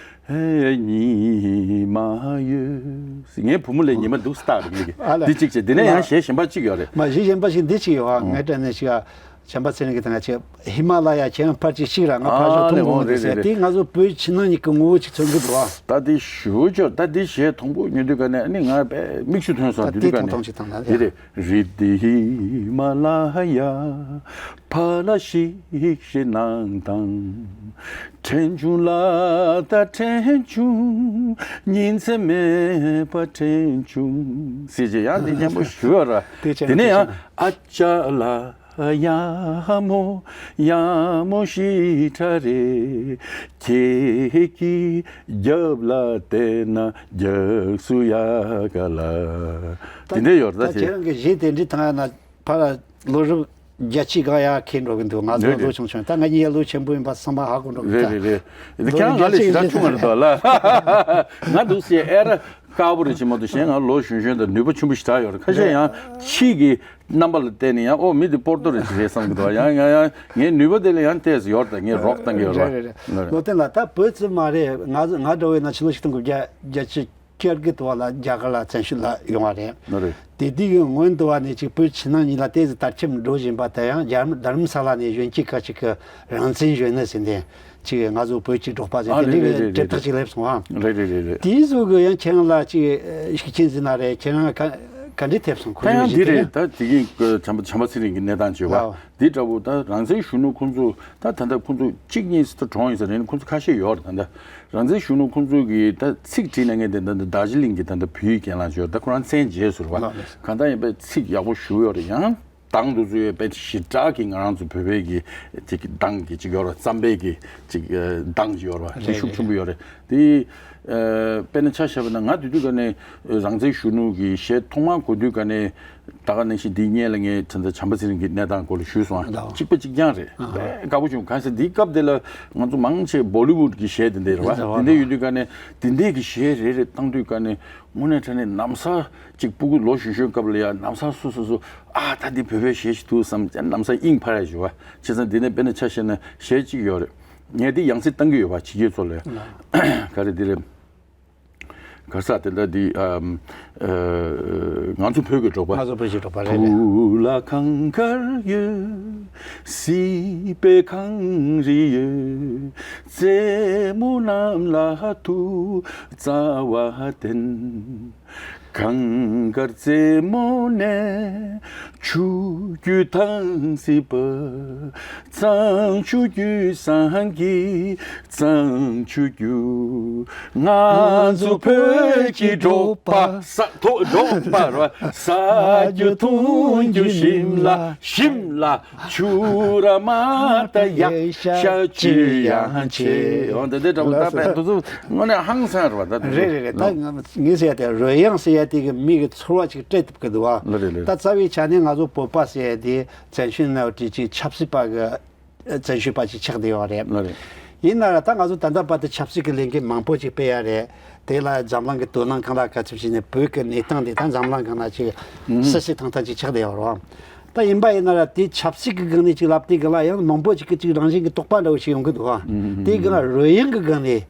ཉི་མ་ཡོད། ངའི་བུ་མོ་ལ་ཉི་མ་འདུག་སྟག་རེད་ངེད་ཀྱི། ཨ་ལ། འདི་གཅིག་བྱས། དེ་ནས་ཡང་མ། གཞས་གཞན་པ་གཅིག་ཡོད་རེད། མ། གཞས་གཞན་པ་ཞིག་འདི་གཅིག་ཡོད་ཨ། ཨང་། ངས་དྲན་ནས་ཞིག་ཨ། བྱམས་པ་ཚེ་རིང་གི་ད་ང་ཆེ་ཧི་མ་ལ་ཡ་ཁྱེད་རང་ཕར་ཅིག་གཤེགས་ར། ང་ཕར་ཞོག་ཨ་མཐོང་གི་མི་འདུག་ཟེར། ཨ་ལེ། འོ་རེད་རེད་རེད། དེ་ང་ཚོ་བོད་ཕྱི་ནང་གཉིས་ཀྱི་ངོ་བོ་ཅིག་མཚོན་གྱི་འདུག་ཨ། ད་དེ་ཞུ་ཅོ། ད་དེ་གཞས་དང་པོ་ཉན་དུས་ག་ནས་ཨ་ནི་ང་དཔེ་མིག་ཆུ་ཐོན་སོང་། ད་དེ་དུས་ག་དེ་ནས་ཐོང་ཐོང་ཅིག་བཏང་ན་དེ་རེད། རི་དེ་ཧི་མ་ལ་ཡ་ཕ་ལ་ཤིག་ཤིག་གནང་དང་། ཕྲན་ཆུང་ལ་ད་ཕྲན་ཆུང་ཉིན་མཚན་མེད་པ་ཕྲན་ཆུང་ཟེར་གྱི་ཡང་དེ་སྙན་པོ་ཞུ་བ་ར། དེ་བྱས་ན་དེ་ནས་ཡང་ཨ་ཅག་ལ་ཡ་མོ་ཡ་མོ་ཞེ་དྲག་རེད། ཁྱེད་ཀྱི་རྒྱབ་ལ་བལྟས་ན་རྒྱགས་སུ་ཡག་ག་ལ། དེ་འདྲ་ཡོད་རེད། ད་ད་ཁྱེད་རང་གི་གཞས་དེ་འདྲ་བཏང་ཡ་ན་ཕར་ལ་ལོ་རབས་ བརྒྱ་ཆའི་སྒང་ཡར་འཁྱེར་འགྲོ་གི་འདུག་ང་ཚོ་རེད། ལོ་རེད། ཆུང་ཆུང་ད་ང་གཉིས་ལོ་ཆེན་པོ་ཡིན་པ་བསམ་པ་ཧ་གོ་འགྲོ་གི་རེད། ད་རེད་རེད། ད་ཁྱེད་རང་ང་ལས་ཞེ་དྲག་ཆུང་བ་རེད་དོ་ལ། ང་འདུག་སེ་ཨེ་ར་དཀར་པོ་རེད་ཅེས་མ་གཏོགས། གཞན་ང་ལོ་གཞོན་གཞོན་དང་ནུས་པ་ཆེན་པོ་ཞེ་དྲག་ཡོད་རེད། ཁ་ཤས་ཡང་ཕྱིས་ཀྱི་རྣམ་པ་ལ་བལྟས་ནས་ཡང་ཨོ་མི་འདི་སྤོར་ཏོ་རེད་ཅེས་རེད་བསམ་གི་འདུག་ཡང་ཡང་ཡང་ངའི་ནུས་པ་དེ་ལ་ཡང་ཏོག་ཙམ་ཡོད་རེད། ད་ངས་རོགས་གཏང་གི་ཡོད་རེད། རེད་རེད་རེད། ལོ་བསྟན་ལགས། ད་བོད་ཙམ་མ་རེད། ང་ང་འདྲ་བོ་ཡིན་ན་ཕྱི་ལོ་ཆིག་སྟོང་དགུ་བརྒྱ་བརྒྱད་ཅུ་གྱ་དགུ་དུ་བ་ལ་རྒྱ་གར་ལ་བཙན་བྱོལ་ལ་ཡོང་བ་རེད། ལོ་རེད། དེ་དུས་ཀྱི་སྔོན་དུ་བ་ནས་ཅིག་བོད་ཕྱི་ནང་གཉིས་ལ་ཏོག་ཙམ་དར་ཁྱབ་འགྲོ་བཞིན་པ་དེ་ཡང་རྒྱ་རྡ་རམ་ས་ལ་ནས་གཞོན་སྐྱེས་ཁ་ཅིག་གི་རང་བཙན་གཞོན་ནུ་ཟེར་ནས་ཅིག་ང་ཚོ་བོད་ཀྱི་འབྲོག་པ་ཟེར། ཨ་དེ་རེད་འདྲའི་རེད་རེད་གྲུབ་རེད་མཐའ་རེད། ཅིག་སླེབས་སོང་ཨ། རེད་རེད་རེད་རེད། དེའི་གཟུགས་ཀྱི་ཡང་ཁྱེད་རང་ལ་ཅིག་ཤུགས་རྐྱེན་ཟིན་ན་རེད། ཁྱེད་རང་ག་ག་འདྲས་ཐེབས་སོང་། ཁོ་ད་ཡང་ཚོའི་འདི་གཞི་རེད། དེ་ད་དེ་གིན་བྱམས་པ་བྱམས་པ་ཚེ་རིང་གི་གནས་སྟངས་བྱས་པ་ལའོ། འདི་འདྲ་བོ་ད་རང་བཙན་གཞོན་ནུ་ཁོང་ཚོ་ད་ད་ལྟ་ཁོང་ཚོ་གཅིག་གཉིས་སུ་གྲོངས་ཡིན་ཟེར་ནས་ཁོང་ཚོ་ཁ་ཤས་ཡོད་རེད། ད་ལྟ་རང་བཙན་གཞོན་ནུ་ཁོང་ཚོ་གིས་ད་ཚིག་བྲིས་གནང་མཁན་དེ་ད་ལྟ་རྡོ་རྗེ་གླིང་གི་ད་ལྟ་བོད་ཡིག་གྱེན་ལངས་བྱས་ཡོད་རེད། ད་ཁོ་རང་མཚན་བརྗེས་ཟེར་བ། ལགས་ལགས། གང་ལྟར་ཡིན་པའི་ཚིག་ཡག་པོ་ཞུ་ཡོད་རེད། ཡང་དང་དུ་ཚོད་ཡོད་པའི་ཞེ་དྲག་གི་ང་རང་ཚོ་བོད་པའི་གི་ཅིག་གདངས་ཀྱི་ཅིག་ཡོད་རེད། རྩམ་པའི་གི་ཅིག་གདངས་ཅིག་ཡོད་རེད་བ། དེ་རེད་ཤུགས་ཆེན་པོ་རེད་ཡོད་རེད། དེ་དཔེར་ན་ཆ་བཞག་པ་ན་ང་དེ་དུས་ཀ་ནས་རང་བཙན་གཞོན་ནུ་གི་གཞས་ཐོག་མར་གོ་དུས་ཀ་ནས། ད་ག་ནང་བཞིན་འདིའི་སྔོན་ལ་ངས་ད་ལྟ་བྱམས་པ་ཚེ་རིང་གི་གནས་སྟངས་སྐོར་ལ་ཞུས་སོང་ཨ། ལགས། གཅིག་པ་གཅིག་རྐྱང་རེད། ཨ་ཧ། དཔེ་དགའ་པོ་བྱུང་། གང་ཟེར་འདིའི་སྐབས་དེ་ལ་ང་ཚོ་མང་ཆེ་བོ་ལི་ཝུད་ཀྱི་གཞས་དེ་འདྲ་རེད་བ། རེད་བ། དེ་འདྲ་ཡོད་དུས་ཀ་ནས་དེ་འདྲས་ཀྱི་གཞས་རེ་རེ་བཏང་དུས་ཀ་ནས་དངོས་གནས་དྲང་གནས་ལམ་སང་གཅིག་སྤུ་གུ་ལོ་གཞོན་གཞོན་སྐབས་ལ་ཡ་ལམ་སང་སོ་སོ་སོ་ཨ་ད་འདི་བོད་པའི་གཞས་ཤིག་འདུག་བསམ་ལམ་སང་དབྱིངས་འཕར་ཡ་ཞུ་བ། བྱས་ཙང་འདི་ནས་དཔེར་ན་ཆ་བཞག་ན་གཞས་གཅིག་ཡོད་རེད། ངས་འདི་ཡང་སེ་བཏང་གི་ཡོད་བ། ཕྱི་རྒྱལ་ཚོ་ལ་ཡ། ལགས། ག་རེ་འདི་རེད། ག་ས་དེ་འདྲ་འདི་ཨམ་ཨ་ང་ཚོ་བོད་ཀྱི་འབྲོག་པ། ང་ཚོ་བོད་ཀྱི་འབྲོག་པ་རེད་རེད། བུ་ལ་གངས་དཀར་ཡོད། སྲིད་པའི་གངས་རི་ཡོད། རྩེ་མོ་གནམ་ལ་ཐུག་རྩ་བ་བརྟན། གངས་དཀར་རྩེ་མོ་ནས། ཆུ་རྒྱུད་དྭངས་སྲིད་པ། གཙང་ཆུ་རྒྱུད་བཟང་གི་གཙང་ཆུ་རྒྱུད། ང་ཚོ་བོད་ཀྱི་འབྲོག་པ། ས་ཐོག་འབྲོག་པ་ར། ཟ་རྒྱུ་འཐུང་རྒྱུ་ཞིམ་ལ་ཞིམ་ལ། ཆུ་ར་མ་ད་ཡ་ཤ་ཆུ་ཡང་ཆེ། འོ་དེ་འདྲ་འདྲ་པོ་ད་དཔེ་འདུག་ཚོ་དངོས་གནས་ཧང་སང་ར་བ་ད། རེད་རེད་རེད། ད་ང་ངས་ཟེར་ཡ་དེ་རོལ་དབྱངས་ཟེར་ཡ་དེ་གི་མི་གི་ཚོར་བ་ཅིག་སྤྲད་ཐུབ་ཀྱི་འདུག་བ། ལ་རེད་ལ་རེད། ད་རྩ་བའི་ཆ་ནས་ང་ཚོ་བོད་པ་ཟེར་ཡ་དེ་བཙན་བྱོལ་ནང་བྲིས་ཅིག་ཆབ་སྲིད་པ་གི་བཙན་བྱོལ་པ་ཅིག་ཆགས་བསྡད་ཡོད་རེད། ལ་རེད། ཡིན་ན་ར་ད་ང་ཚོ་ད་ལྟ་བར་དུ་ཆབ་སྲིད་ཀྱི་ལས་འགུལ་མང་པོ་ཅིག་སྤེལ་ཡ་རེད། དེ་ལ་འཛམ་གླིང་གི་དོ་སྣང་གང་ལ་ག་ཚོད་བྱས་ནས་བོད་ཀྱི་གནས་སྟངས་དེ་ད་འཛམ་གླིང་སྒང་ལ་ཅིག་སི་སི་ཐང་ཐང་ཅིག་ཆགས་བསྡད་ཡོད་རེད། ད་ཡིན་པ་ཡིན་ན་ར་དེ་ཆབ་སྲིད་ཀྱི་སྒང་ནས་ཅིག་ལབ་དུས་སྒང་ལ་ཡང་མང་པོ་ཅིག་གི་ཅིག་རང་བཞིན་གྱི་དོགས་པ་འདྲ་བོ་ཞིག་ཡོང་གི་འདུག་བ། དེའི་སྒང་ལ་རོལ་དབྱངས་ཀྱི་སྒང་ནས་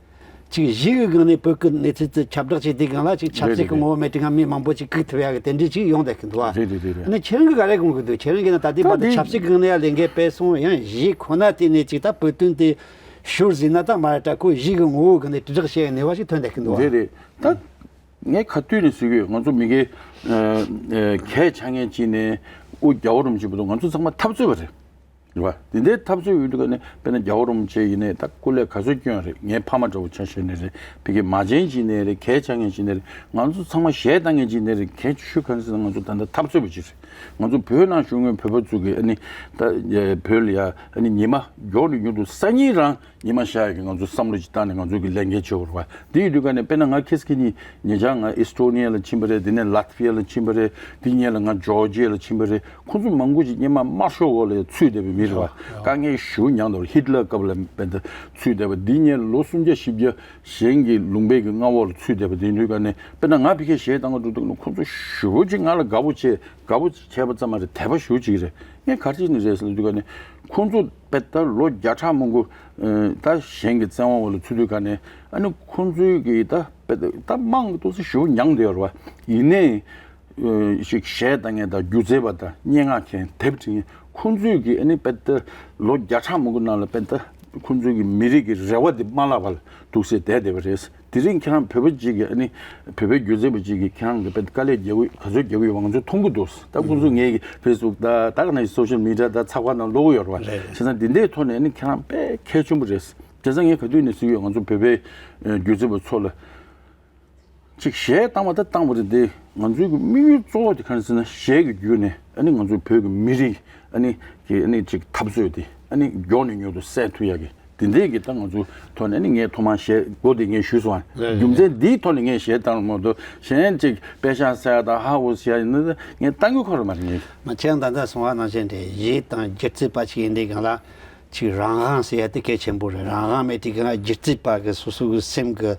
ཅིག་གཞས་ཀྱི་སྒང་ནས་བོད་ཀྱི་གནས་ཚུལ་དེ་ཁྱབ་བསྒྲགས་བྱེད་དུས་སྒང་ལ་ཅིག་ཆབ་སྲིད་ཀྱི་ངོ་བོ་མེད་དུས་སྒང་མི་མང་པོ་ཅིག་སྒུག་ཐུབ་ཡ་གི་དེ་འདྲའི་ཅིག་ཡོང་བསྡད་ཀྱི་འདུག་བ། རེད་རེད་རེད་རེད། ཨ་ནི་ཁྱེད་རང་གིས་ག་རེ་དགོངས་ཀྱི་འདུག་ཁྱེད་རང་གིས་ན་ད་ལྟའི་བར་དུ་ད་ཆབ་སྲིད་ཀྱི་སྒང་ནས་ཡ་ལས་འགུལ་སྤེལ་སོང་། ཡང་གཞས་ཁོ་ན་དེ་ནས་ཅིག་ད་བོད་དོན་དེ་ཤོར་ཟིན་ན་ད་མ་རེད་ད། ཁོ་གཞས་ཀྱི་ངོ་བོའི་སྒང་ནས་དྲིལ་བསྒྲགས་བྱེད་ཡ་ནུས་པ་ཞིག་ཐོན་བསྡད་ཀྱི་འདུག་བ། རེད་རེད། ད། ངས་ག་དུས་ནས་ཟེར་གྱི་ཡོད། ང་ཚོ་མི་སྒེར་ཨ་ཨ་གས་ཆགས་མཁན་གཅིག་ནས་དབུ་རྒྱལ་བ་རིན་པོ་ཆེ་བར་དུ་ང་ཚོ་ཚང་མ་འཐབ་རྩོད་པ་རེད། རེད་བ། དེ་འདྲའི་འཐབ་རྩོད་ཡོད་དུས་ཀ་ནས་དཔེར་ན་རྒྱལ་བ་རིན་པོ་ཆེ་ཡིན་ནའི་ད་སྐུ་ལས་ག་ཚོད་བསྐྱོན་རེད། ངའི་ཕ་མ་འདྲ་བོ་ཆ་བཞག་ནས་རེད། ཕ་གི་མ་བྱན་གཅིག་ནས་རེད། གས་ཆགས་མཁན་གཅིག་ནས་རེད། ང་ཚོ་ཚང་མ་གཞས་བཏང་མཁན་གཅིག་ནས་རེད། གལ་ཆེ་ཤོས་གང་ཟེར་ན་ང་ཚོ་ད་ལྟ་འཐབ་རྩོད་པ་གཅིག་རེད། ང་ཚོ་བོད་ནང་བཞུགས་མཁན་བོད་པ་ཚོ་གི་ཨ་ནི་ད་བོད་ལ་ཡ་ཨ་ནི་ཉི་མ་མགྱོགས་ནས་མྱུར་དུ་སང་ཉིན་རང་ཉི་མ་ཤར་ཡག་གི་ང་ཚོ་བསམ་བློ་ཅིག་བཏང་ནས་ང་ཚོ་གི་ལས་འགན་བྱེད་དགོས་རེད་བ། དེ་ཡོད་དུས་ཀ་ནས་དཔེར་ན་ང་ཁེ་སི་ཁེ་ཉིན་ཉེ་ཆར་ང་ཨེ་སི་ཊོ་ནི་ཡ་ལ་ཕྱིན་པ་རེད། དེ་ནས་ལ་ཐི་བི་ཡ་ལ་ཕྱིན་པ་རེད། དེ་སྔོན་ལ་ང་ཇོར་ཇི་ཡ་ལ་ཕྱིན་པ་རེད། ཁོང་ཚོ་མང་པོ་ཅིག་སྔོན་མ་དམར་ཤོག་འོག་ལ་ཚུད་བསྡད་པའི་མི་རེད་བ། དཀའ་ངལ་ཞེ་པོ་མྱངས་འདུག་ཧི་ཊི་ལར་སྐབས་ལ་དཔེར་ན་ཚུད་བསྡད་པ། དེ་སྔོན་ལོ་སུམ་བརྒྱ་བཞི་བརྒྱ་གཞན་གྱི་ལུང་པའི་གི་མངའ་འོག་ལ་ཚུད་བསྡད་པ། དེ་ཡིན་དུས་ཀ་ནས་དཔེར་ན་ང་ཕ་གིར་གཞས་བཏང་ག་འགྲོ་དུས་ནི་ཁོང་ཚོ་ཞེ་པོ་ཅིག་ང་ལ་དགའ་པོ་བྱས། དགའ་པོ་བྱས་པ་ཙམ་མ་རེད། དད་པ་ཞེ་པོ་ཅིག་རེད། ངས་ག་རེ་བྱས་ནས་རེད་ཟེར་དུས་ཀ་ནས་ཁོང་ཚོ་དཔེ་ད་ལོ་བརྒྱ་ཕྲག་མང་པོ་ཨ་ད་གཞན་གྱི་བཙན་དབང་འོག་ལ་ཚུད་དུས་ཀ་ནས་ཨ་ནི་ཁོང་ཚོའི་གི་ད་དཔེ་ད་དམངས་ཀྱི་ཏོག་ཙམ་ཞེ་པོ་མྱངས་བསྡད་ཡོད་རེད་བ། ཡིན་ནའི་ཨ་ཞིག་གཞས་བཏང་མཁན་དང་སྒྱུ་རྩལ་པ་དང་སྙན་ངག་མཁན་དེབ་འབྲི་མཁན་ཁོང་ཚོས་གི་ཨ་ནི་དཔེ་ད་ལོ་བརྒྱ་ཕྲག་མང་པོ་ནང་ལ་དཔེ་ད་ཁོང་ཚོའི་གི་མི་རིགས་ཀྱི་རེ་བ་དེ་མ་བརླག་པར་འདུག་སེ་བསྡད་བསྡད་པ་རེད། དེ་རིང་ཁྱེད་རང་བོད་པ་གཅིག་གིས་ཨ་ནི་བོད་པའི་སྒྱུ་རྩལ་པ་གཅིག་གིས་ཁྱེད་རང་གི་དཔེ་དཀའ་ལས་རྒྱག་གི་ག་ཚོད་རྒྱག་གི་ཡོད་པ་ང་ཚོས་མཐོང་གི་འདུག་ད་ཁོང་ཚོ་ངའི་ཕེ་སི་བུག་ད་ད་ག་ནང་བཞིན་སོ་ཤལ་མི་ཌི་ཡ་ད་ཚགས་པར་ནང་ཀློག་གི་ཡོད་རེད་བ། རེད་རེད། བྱས་ཙང་འདི་འདྲའི་ཐོག་ནས་ཨ་ནི་ཁྱེད་རང་དཔེ་གལ་ཆེན་པོ་རེད། བྱས་ཙང་ངས་ག་དུས་ནས་ཟེར་གི་ཡོད། ང་ཚོ་བོད་པའི་སྒྱུ་རྩལ་པ་ཚོ་ལ་ཅིག་གཞས་བཏང་བ་ད་བཏང་བ་རེད་དེ། ང་ཚོའི་གི་དམིགས་ཡུལ་གཙོ་བོ་དེ་ག་རེ་ཟེར་ན་གཞས་ཀྱི་བརྒྱུད་ནས་ཨ་ནི་ང་ཚོའི་བོད་ཀྱི་མི་རིགས་ཨ་ནི་གི་ཨ་ནི་ཅིག་འཐབ་རྩོད་དེ་ཨ་ནི་མགྱོགས་ནས་མྱུར་དུ་སེལ་ཐུབ་ཡག་གི་ དེ་འདྲའི་གི་ད་ང་ཚོ་ཐོག་ནས་ནི་ངས་ཐོག་མར་གཞས་འགོ་དེ་ངས་ཞུས་སོང་། རེད་རེད། རྒྱུ་མཚན་འདིའི་ཐོག་ནས་ངས་གཞས་བཏང་མ་གཏོགས་གཞན་ཅིག་དཔེ་ཤག་ཟེར་ཡ་དང་ཧ་འུ་ཟེར་ཡ་ནི་ངས་བཏང་གི་ཁོ་ར་མ་རེད་ངས། མ་ཁྱེད་རང་ད་ལྟ་གསུངས་པ་ནང་བཞིན་རེད། གཞས་དང་སྒྱུ་རྩལ་པ་ཅིག་ཡིན་དུས་སྒང་ལ་ཅིག་རང་དབང་ཟེར་ཡ་དེ་གལ་ཆེན་པོ་རེད། རང་དབང་མེད་དུས་སྒང་ལ་སྒྱུ་རྩལ་པ་གི་སོ་སོ་གི་སེམས་གི་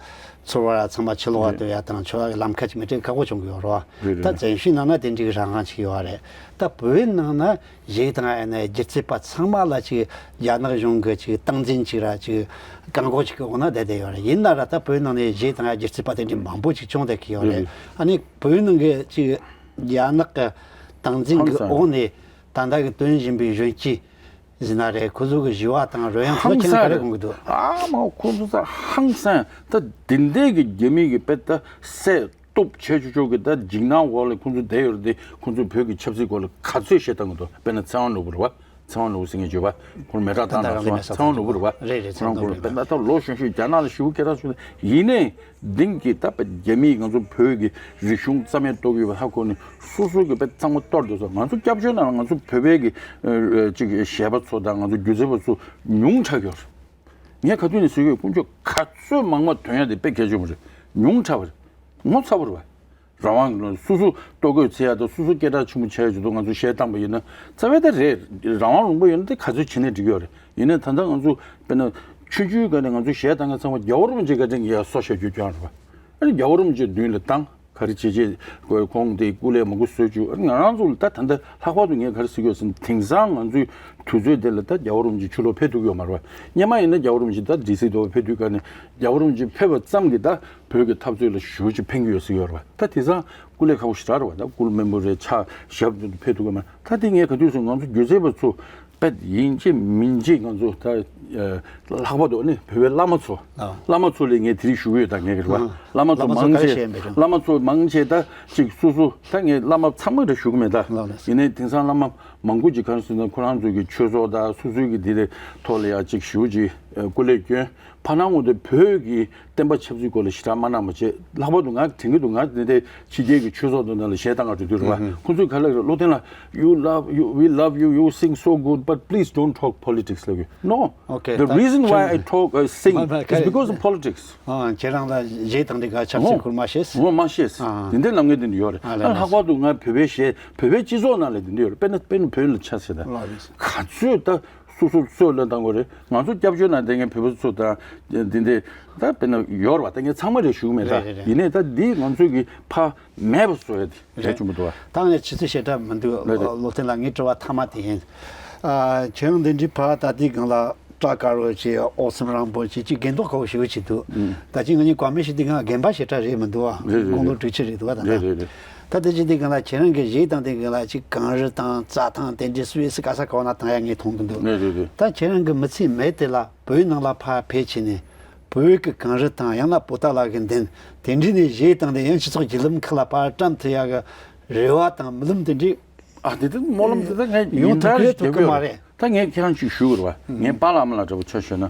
ཚོར་བ་ར་ཚང་མ་ཕྱི་ལོགས་བ་སྟོན་ཡ་དང་ཆོས་ལ་གི་ལམ་ཁ་ཅིག་མི་སྤྲད་ཁག་པོ་བྱུང་གི་ཡོད་རེད་བ། རེད་རེད། ད་བཙན་བྱོལ་ནང་ན་དེ་འདྲའི་རང་དབང་ཅིག་ཡོད་རེད། ད་བོད་ནང་ན་གཞས་དང་ཨ་ནི་སྒྱུ་རྩལ་པ་ཚང་མ་ལ་ཅིག་རྒྱ་ནག་གཞུང་གི་ཅིག་སྟངས་འཛིན་ཅིག་ར་ཅིག་བཀག་འགོག་ཅིག་གི་འོག་ན་བསྡད་བསྡད་ཡོད་རེད། ཡིན་ན་ར་ད་བོད་ནང་ནས་གཞས་དང་སྒྱུ་རྩལ་པ་དེ་འདྲའི་མང་པོ་ཅིག་བྱུང་བསྡད་ཀྱི་ཡོད་རེད། ཨ་ནི་བོད་ནང་གི་ཅིག་རྒྱ་ནག་གི་སྟངས་འཛིན་གི་འོག་ནས་ད་ལྟ་གི་ཐོན་བཞིན་པའི་གཞོན་སྐྱེས་ཟིན་ན་རེད། ཁོ་ཚོ་གི་ཞི་བ་དང་རོལ་དབྱངས་ཚོ་ལ་ཁྱེད་རང་ག་རེ་དགོངས་ཀྱི་འདུག་ཨ་མ་ཁོ་ཚོ་ཚ་ཧང་སང་། ད་འདི་འདྲའི་གི་རྒྱ་མི་གི་དཔེ་ད་སད་སྟོབས་ཆེ་ཆུང་ཆུང་གི་ད་འཇིགས་སྣང་འོག་ལ་ཁོང་ཚོ་བསྡད་ཡོད་རེད་དེ། ཁོང་ཚོས་བོད་ཀྱི་ཆབ་སྲིད་སྐོར་ལ་ག་ཚོད་བཤད་བཏང་གི་འདུག་དཔེར་ན་ཚེ་དབང་ནོར་བུ་རེད་བ། ཚེ་དབང་ནོར་བུ་ཟེར་མཁན་བརྗོད་པ་ཁོང་མེ་སྲེག་བཏང་དང་སོང་། ཚེ་དབང་ནོར་བུ་རེད་བ། རེད་རེད། ཚེ་དབང་ཁོང་དཔེར་ན་ད་ལོ་གཞོན་གཞོན་རྒྱ་ནག་ལ་ཞེ་པོ་སྐད་གྲགས་ཆུང་ཡིན་ནའི། འདིང་གི་ད་པ་རྒྱ་མིས་ང་ཚོ་བོད་ཀྱི་རིག་གཞུང་རྩ་མེད་གཏོང་གི་ཡོད་པ་ཧ་གོ་ནས་སོ་སོ་གི་པ་ཚང་མ་གཏོར་འདོད་སོང་། ང་ཚོ་སྐྱབས་བཅོལ་ནང་ལ་ང་ཚོ་བོད་པའི་གི་ཨ་ཨ་ཅིག་གཞས་པ་ཚོ་དང་ང་ཚོ་སྒྱུ་རྩལ་པ་ཚོ་ཉུང་དྲགས་ཡོད་རེད། ངས་ག་དུས་ནས་ཟེར་གི་ཡོད། དཀོན་མཆོག་ག་ཚོད་མང་མང་ཐོན་ཡ་དེ་དཔེ་གལ་ཆེན་པོ་རེད། ཉུང་དྲགས་པ་རེད། ངོ་ཚ་པོ་རེད་བ། རང་དབང་གི་སོ་སོ་ལྟོ་གོས་འཚོལ་ཡ་དང་སོ་སོ་སྐད་གྲགས་ཆེན་པོ་བྱས་ཡ་ཅིག་ཏུ་ང་ཚོ་གཞས་བཏང་པ་ཡིན་ན་རྩ་བའི་ད་རེད། རང་དབང་ལུང་པ་ཡོད་ན་དེ་ག་ཚོད་བྱེད་ནས་འགྲིག་གི་ཡོད་རེད། ཡིན་ནའི་ད་ལྟ་ང་ཚོ་དཔེར་ན་ཆུང་ཆུང་སྒང་ནས་ང་ཚོ་གཞས་བཏང་མཁན་ཚང་མ་རྒྱལ་བ་རིན་པོ་ཆེ་བཀའ་དྲིན་གྱིས་ཡར་གསོ་བྱ་རྒྱུ་རྐྱང་རེད་བ། ཨ་ནི་རྒྱལ་བ་རིན་པོ་ཆེ་མདུན་ལ་བཏང་ག་རེ་བྱེད་བྱེད་དགོས། ཁོང་དེ་སྐུ་ལས་མང་པོ་གསོལ་བཅུག་ཨ་ནི་ང་རང་ཚོ་ལ་ད་ད་ལྟ་ལྷག་པར་དུ་ངས་ག་རེ་ཟེར་གྱི་ཡོད་ཟེར་ན་དེང་སང་ང་ཚོའི་དུས་ཚོད་དེ་ལ་ད་རྒྱལ་བ་རིན་པོ་ཆེ་ཕྱི་ལོགས་ཕེབས་ཐུབ་ཀྱི་ཡོད་མ་རེད་བ། སྔོན་མ་ཡིན་ན་རྒྱལ་བ་རིན་པོ་ཆེ་ད་ཌི་སི་དུ་ཕེབས་དུས་སྒང་ནས་རྒྱལ་བ་རིན་པོ་ཆེ་ཕེབས་པ་ཙམ་གྱིས་ད་བོད་ཀྱི་འཐབ་རྩོད་ལ་ཞེ་པོ་ཅིག་ཕན་གྱི་ཡོད་ཟེར་གྱི་ཡོད་རེད་བ། ད་དེང་སང་སྐུ་ལས་ཁག་པོ་ཞེ་དྲག་རེད་བ། ད་སྐུ་སྨན་པོ་རེད། ཕྱག་ཞབས་ཏུ་ཕེབས་ཐུབ་ཀྱི་མ་རེད། ད་དེ་ངས་ག་དུས་སུ་ང་ཚོ་སྒྱུ་རྩལ་པ་ཚོ་དཔེ་ཡིན་གཅིག་མིན་གཅིག་ང་ཚོ་ད་ལྷག་པར་དུ་ནི་བོད་པའི་བླ་མ་ཚོ། ཨ། བླ་མ་ཚོ་ལ་ངས་དེ་རིང་ཞུ་གི་ཡོད། ད་ངས་གི་རེད་བ། ཨ། བླ་མ་ཚོ་བླ་མ་ཚོ་མང་ག་རེ་ཆེ་བཤད་ཡིན་པས་ཀྱང་། བླ་མ་ཚོ་མང་ཆེ་ད་ཅིག་སོ་སོ་ད་ངས་བླ་མ་ཚང་མ་རེ་ཞུ་གི་མེད་ད། ལགས་ལགས། ཡིན་ནའི་དེང་སང་བླ་མ་མང་པོ་ཅིག་ག་རེ་ཟེར་ན་ཁོ་རང་ཚོ་གི་ཆོས་ཚོགས་དང་སོ་སོའི་གི་དེ་རེ་ཐོག་ལ་ཡ་ཅིག་ཞུ་ཅིག་སྐུ་ལས་བསྐྱོན། ཕ་ནང་ངོ་དེ་བོད་ཀྱི་བསྟན་པ་ཆབ་སྲིད་སྐོར་ལ་ཞེ་དྲག་མ་གནང་བ་བྱས། ལྷག་པར་དུ་ང་དྲན་གྱི་འདུག་ང་དེ་འདྲའི་ཕྱི་རྒྱལ་གྱི་ཆོས་ཚོགས་དེ་ནང་ལ་གཞས་བཏང་ག་འགྲོ་དུས་རེད་བ། ཁོང་ཚོས་ག་ལབ་རེད། བློ་བརྟན་ལགས། You love, you, we love you, you sing so good, but please don't talk politics. ལབ་གི། No. Okay, the reason why I talk, uh, sing is because of politics. ཨ། ཁྱེད་རང་ལ་གཞས་དང་འདི་ག་ཆབ་སྲིད་སྐོར་མ་ཤེས། ངོ་མ་ཤེས། ཨ། དེ་འདྲའི་ལབ་མཁན་དེ་འདྲ་ཡོད་རེད། ཨ་ལྷག་པར་དུ་ང་བོད་པའི་གཞས་བོད་པའི་སྤྱི་ཚོགས་ནང་ལ་དེ་འདྲ་ཡོད་རེད། དཔེར་ན་དཔེར་ན་བོད་ལ་ཆ་བཞག་ན། ག་ཚོད་ད། སོ་སོ་སོས་ལབ་བཏང་དགོས་རེད། ང་ཚོ་སྐྱབས་བཅོལ་ནང་བསྡད་མཁན་བོད་པ་ཚོ་དང་འདི་འདྲ་ད་དཔེར་ན་ཡོད་རེད་བ། ད་ངས་ཚང་མ་རེ་ཞུ་གི་མེད་ད། རེད་རེད་རེད། ཡིན་ནའི་ད་འདི་ང་ཚོས་ཀྱི་ཕ་མེད་པ་བཟོ་ཡ་དེ་རེད། རེད་བྱུང་མི་འདུག་བ། ད་ངས་ཆུ་ཚོད་ཞེ་དྲག་མི་འདུག་རེད་རེད། བློ་བརྟན་ལགས་ངའི་དྲི་བ་མཐའ་མ་དེ་ཡིན། ཨ། ཁྱེད་རང་འདི་འདྲའི་ཕ་ད་ལྟའི་སྒང་ལ་སྐྲ་དཀར་པོ་བྱས་ཨོ་སེམས་རང་པོ་བྱས་ཅིག་རྒན་མདོག་ཁ་པོ་ཞེ་པོ་ཅིག་འདུག་ཨུམ། ད་ཅི་ང་གཉིས་བཀའ་མོལ་ཞུ་དུས་སྒང་རྒན་པ་ཞེ་དྲག་རེད་མི་འདུག་བ། རེད་རེད་དགུང་ལོ་རེད། དྲུག་ཅུ་རེད་འདུག་བ་ད་ལྟ། རེད་རེད་རེད། ད་དེ་ཅི་དེ་གང་ལ་ཁྱེད་རང་གི་གཞས་དང་དེ་གང་ལ་ཅིག་གངས་རི་དང་རྩྭ་ཐང་དེ་འདྲའི་སུད་སི་ག་ས་ག་བ་ན་བཏང་ཡ་ངས་མཐོང་གི་འདུག་རེད་རེད་རེད། ད་ཁྱེད་རང་གི་མི་ཚེའི་མེ་དེ་ལ་བོད་ནང་ལ་ཕར་ཕེབས་ཕྱིན་ནས་བོད་ཀྱི་གངས་རི་དང་ཡང་ན་པོ་ཏཱ་ལ་གི་མདུན་དེ་འདྲའི་ནས་གཞས་བཏང་སྟེ་ཡང་སྤྱི་ཚོགས་ཀྱི་ལམ་ཁ་ལ་ཕར་བཀྲམ་ཐུབ་ཡ་གི་རེ་བ་དང་རྨི་ལམ་དེ་འདྲའི་ཨ་དེ་དེ་སྨོན་ལམ་དེ་ད་ངས་ཡོང་ཡིན་ཐུབ་ད་ཀྱི་རྒྱབ་ཐུབ་ཀྱི་མ་ཡོད་རེད། ད་ངས་ཁྱེད་རང་ཅིག་ཞུ་དགོས་རེད་བ། ངའི་པཱ་ལགས་ཨ་མ་ལགས་འདྲ་པོ་ཆ་བཞག་ན།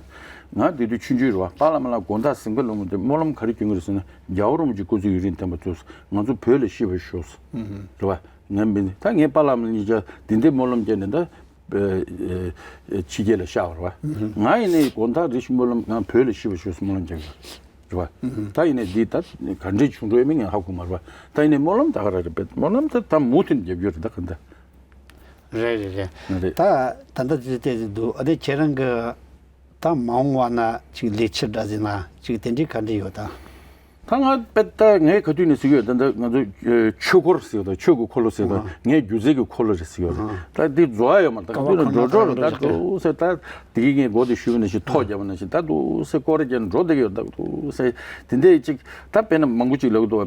ང་དེ་དུས་ཆུང་ཆུང་རེད་བ། པཱ་ལགས་ཨ་མ་ལགས་དགོང་དག་གཟིམ་ཁ་ལོག་མ་དེ་སྨོན་ལམ་ག་རེ་སྐྱོན་གྱི་རེད་ཟེར་ན། རྒྱལ་བ་རིན་པོ་ཆེ་སྐུ་ཚེ་ཡུན་རིང་བརྟན་པ་མཛོད། ང་ཚོ་བོད་ལ་ཤི་བར་ཤོག་ཟེར། རེད་བ། ང་མི་ནི་ད་ངའི་པཱ་ལགས་ཨ་མ་ལགས་གཉིས་ཆ་དེ་འདྲའི་སྨོན་ལམ་བརྒྱབ་ནས་ད་ཕྱི་རྒྱལ་ལ་གཤེགས་པ་རེད་བ། ང་ཡིན་ནའི་དགོང་དག་རེ་ཞིག་སྨོན་ལམ་ང་བོད་ལ་ཤི་བར་ཤོག་ཟེར་སྨོན་ལམ་བརྒྱབ་ཡོད་རེད་བ། ད་ཡིན་ནའི་འདི་ད་ག་འདྲའི་བྱུང་འགྲོ་ཡོད་མེད་ངས་ཧ་གོ་མ་རེད་བ། ད་ཡིན་ནའི་སྨོན་ལམ་ད་ག་རང་རེད་པས། སྨོན་ལམ་ད་ད་མུ་མཐུད་བརྒྱབ་ཡོད་རེད་ད་ག་འདྲ། རེད་རེད་རེད། རེད། ད་ད་ལྟ་དེ་དེ་འདུག་ཨ་དེ་ཁྱེད་རང་གི་ད་མ་འོངས་པ་ན་ཅིག་ལས་འཆར་འདྲ་ཟེར་ན་ཅིག་དེ་འདྲའི་ག་འདྲ་ཡོད་ད། ད་ང་དཔེ་ད་ངས་ག་དུས་ནས་ཟེར་གྱི་ཡོད་ད། ད་ང་ཚོ་ཆོས་འཁོར་ཟེར་ད། ཆོས་ཀྱི་འཁོར་ལོ་ཟེར་ད། ཨ། ངས་སྒྱུ་རྩལ་གྱི་འཁོར་ལོ་རེད་ཟེར་གྱི་ཡོད་རེད། ད་འདི་རྫོགས་ཡ་ཡོད་མ་རེད། ད་ག་དུས་ནས་འགྲོ་འགྲོ་རེད་ད། འདུག་སེ་ད་དེ་གི་ངས་འགོ་དེ་ཞུས་པ་ནང་བཞིན་ཐོག་བརྒྱབ་པ་ནང་བཞིན་ད་འདུག་སེ་སྐོར་རྒྱག་འགྲོ་བསྡད་ཀྱི་ཡོད་ད། འདུག་སེ་དེ་འདྲའི་ཅིག་ད་དཔེར་ན་མང་པོ་ཅིག་ལབ་ཀྱི་འདུག་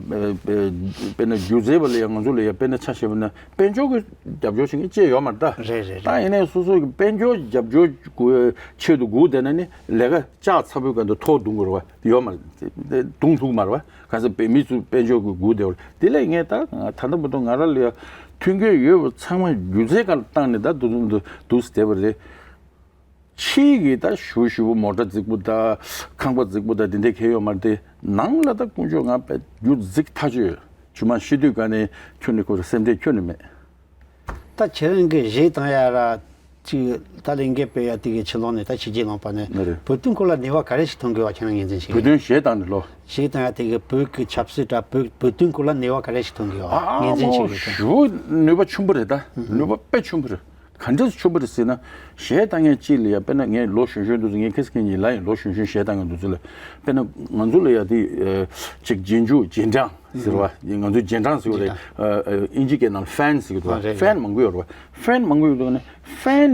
དཔེར་ན་སྒྱུ་རྩལ་པ་ལ་ཡང་ང་ཚོ་ལ་ཡང་དཔེར་ན་ཆ་བཞག་པ་ན། དཔལ་འབྱོར་གྱི་རྒྱབ་སྐྱོར་བྱེད་མཁན་ཅིག་ཡོད་མ་རེད་ད། རེད་རེད་རེད། ད་ཡིན་ནའི་སོ་སོ་གི་དཔལ་འབྱོར་རྒྱབ་སྐྱོར་གྱི་ཆེད་དུ་སྒུག་བསྡད་ན་ནི་ལས་ཀ་ལྕགས་ཚ་པོའི་སྒང་དུ་ཐོག་རྡུང་དགོས་རེད་བ། ཡོད་མ་རེད། རྡུང་ཐུབ་མ་རེད་བ། ག་ཚོད་དཔེ་མི་ཚོ་དཔལ་འབྱོར་གྱི་སྒུག་བསྡད་པ་རེད། དེ་ལས་ངས་ད་ད་ལྟ་བར་དུ་ང་རང་ལ་ཡ་མཐུན་རྐྱེན་ཡོད་པ་ཚང་མ་སྒྱུ་རྩལ་སྒང་ལ་བཏང་ནས་ད་འདུག་འདུག་འདུག་སེ་བསྡད་པ་རེད། ཕྱི་གི་ད་ཞུ་ཞུ་བོ་མོ་ཊ་རྫིག་པོ་ད་ཁང་པ་རྫིག་པོ་ད་དེ་འདྲ་གང་ཡང་ཡོད་མ་རེད་དེ། ནང་ལ་ད་དཀོན་མཆོག་ང་དཔེ་རྒྱུ་རྫིག་ཐག་ཆོད་ཡོད། ཆུ་མ་ཤི་དུས་ག་ནས་ཁྱོན་ནས་ཁོ་ར་སེམས་ཁྲལ་ཁྱོན་ནས་མེད། ད་ཁྱེད་རང་གི་གཞས་བཏང་ཡ་ར་ ཅིག་ད་ལན་རྒྱས་པའི་ཡ་དེ་གི་ཕྱི་ལོགས་ནས་ད་ཕྱི་རྒྱལ་ལངས་པ་ནས་ནི་རེད། བོད་དོན་སྐོར་ལ་ནུས་པ་ག་རེ་ཞིག་ཐོན་དགོས་པ་ཁྱེད་རང་ངོས་འཛིན་བྱེད་བོད་ཀྱི་དོན་གཞས་བཏང་ནས་ལོ། གཞས་བཏང་ཡ་དེ་གི་བོད་ཀྱི་ཆབ་སྲིད་དང་བོད་བོད་དོན་སྐོར་ལ་ནུས་པ་ག་རེ་ཞིག་ཐོན་དགོས་པ་ཨ་ངོས་འཛིན་བྱེད་མོ་དགོས་ཀྱང་། ཞུ་ནུས་པ་ཆེན་པོ་རེད་ད། ནུས་པ་དཔེ་ཆེན་པོ་རེད། ག་འདྲས་ཆེན་པོ་རེད་ཟེར་ན། གཞས་བཏང་མཁན་གཅིག་ལ་ཡ་དཔེར་ན་ངས་ལོ་གཞོན་གཞོན་དུས་ཚོད་ངས་ཁ་སང་ཁ་ཉིན་ལ་ཡིན་ལོ་གཞོན་གཞོན་གཞས་བཏང་མཁན་དུས་ཚོད་ལ་དཔེར་ན་ང་ཚོ་ལ་ཡ་དེ་ཅིག་རྗེས་འཇུག་རྗེས་འབྲང་ཟེར་བ་ང་ཚོ་རྗེས་འབྲང་ཟེར་བ་རེད། ཨིན་ཇི་སྐད་ནང་ལ་ཧྥན་ཟེར་གི་འདུག་ཨ་རེད། ཧྥན་མང་པོ་ཡོད་རེད་བ། ཧྥན་མང་པོ་ཡོད་དུས་ནས་ཧྥན་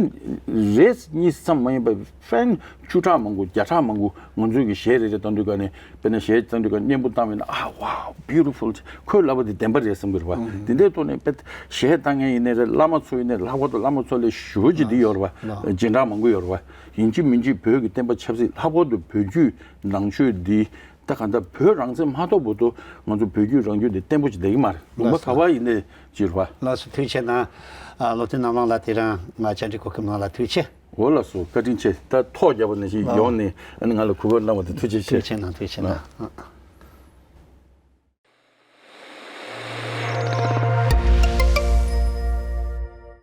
རེ་གཉིས་ཙམ་མ་ཡིན་པ་ཧྥན་བཅུ་ཕྲག་མང་པོ་བརྒྱ་ཕྲག་མང་པོ་ང་ཚོའི་གི་གཞས་རེ་རེ་བཏང་དུས་ཀ་ནས་དཔེར་ན་གཞས་བཏང་དུས་ཀ་སྙན་པོ་བཏང་བས་ན་ཨ་ཝའོ་བིའུ་ཊི་ཕུལ་ཁོས་ལབ་པ་དེ་བདེན་པ་རེད་བསམ་གི་རེད་བ། དེ་འདྲའི་ཐོག་ནས་དཔེ་གཞས་བཏང་མཁན་ཡིན་ནའི་རེད་བླ་མ་ཚོ་ཡིན་ནའི་ལྷག་པར་དུ་བླ་མ་ཚོ་ལས་ཞུ་ཅི་འདི་ཡོད་རེད་བ། རྗེས་འབྲང་མང་པོ་ཡོད་རེད་བ། ཡིན་གཅིག་མིན་གཅིག་བོད་ཀྱི་བསྟན་པ་ཆབ་སྲིད་ལྷག་པར་དུ་བོད་བརྒྱུད་ནང་ཆོས་འདི། ད་གང་ལྟར་བོད་རང་བཙན་མ་ཐོབ་བར་དུ་ང་ཚོ་བོད་བརྒྱུད་རང་བརྒྱུད་དེ་བརྟན་པོ་ཅིག་བསྡད་ཀྱི་མ་རེད། ལུང་པ་ལགས་སོ། ག་བ་ཡིན་ནའི་ཅིག་རེད་བ། ལགས་སོ་ཐུགས་རྗེ་གནང་། ཨ་བློ་མཐུན་རྣམ་གླིང་ལགས་དེ་རིང་ང་བཅར་འདྲི་གོ་སྐབས་གནང་ལ་ཐུགས་རྗེ་ཆེ། འོ་ལགས་སོ་བཀའ་དྲིན་ཆེ། ད་ཐོག་བརྒྱབ་པ་ནང་བཞིན་ལགས། ཡོང་ནས་ཨ་ནི་ང་ལ་གུས་པ་གནང་བ་དེ་ཐུགས་རྗེ་ཆེ། ཐུགས་རྗེ་གནང་ཐུགས་རྗེ་གནང་། ལགས། ཨ།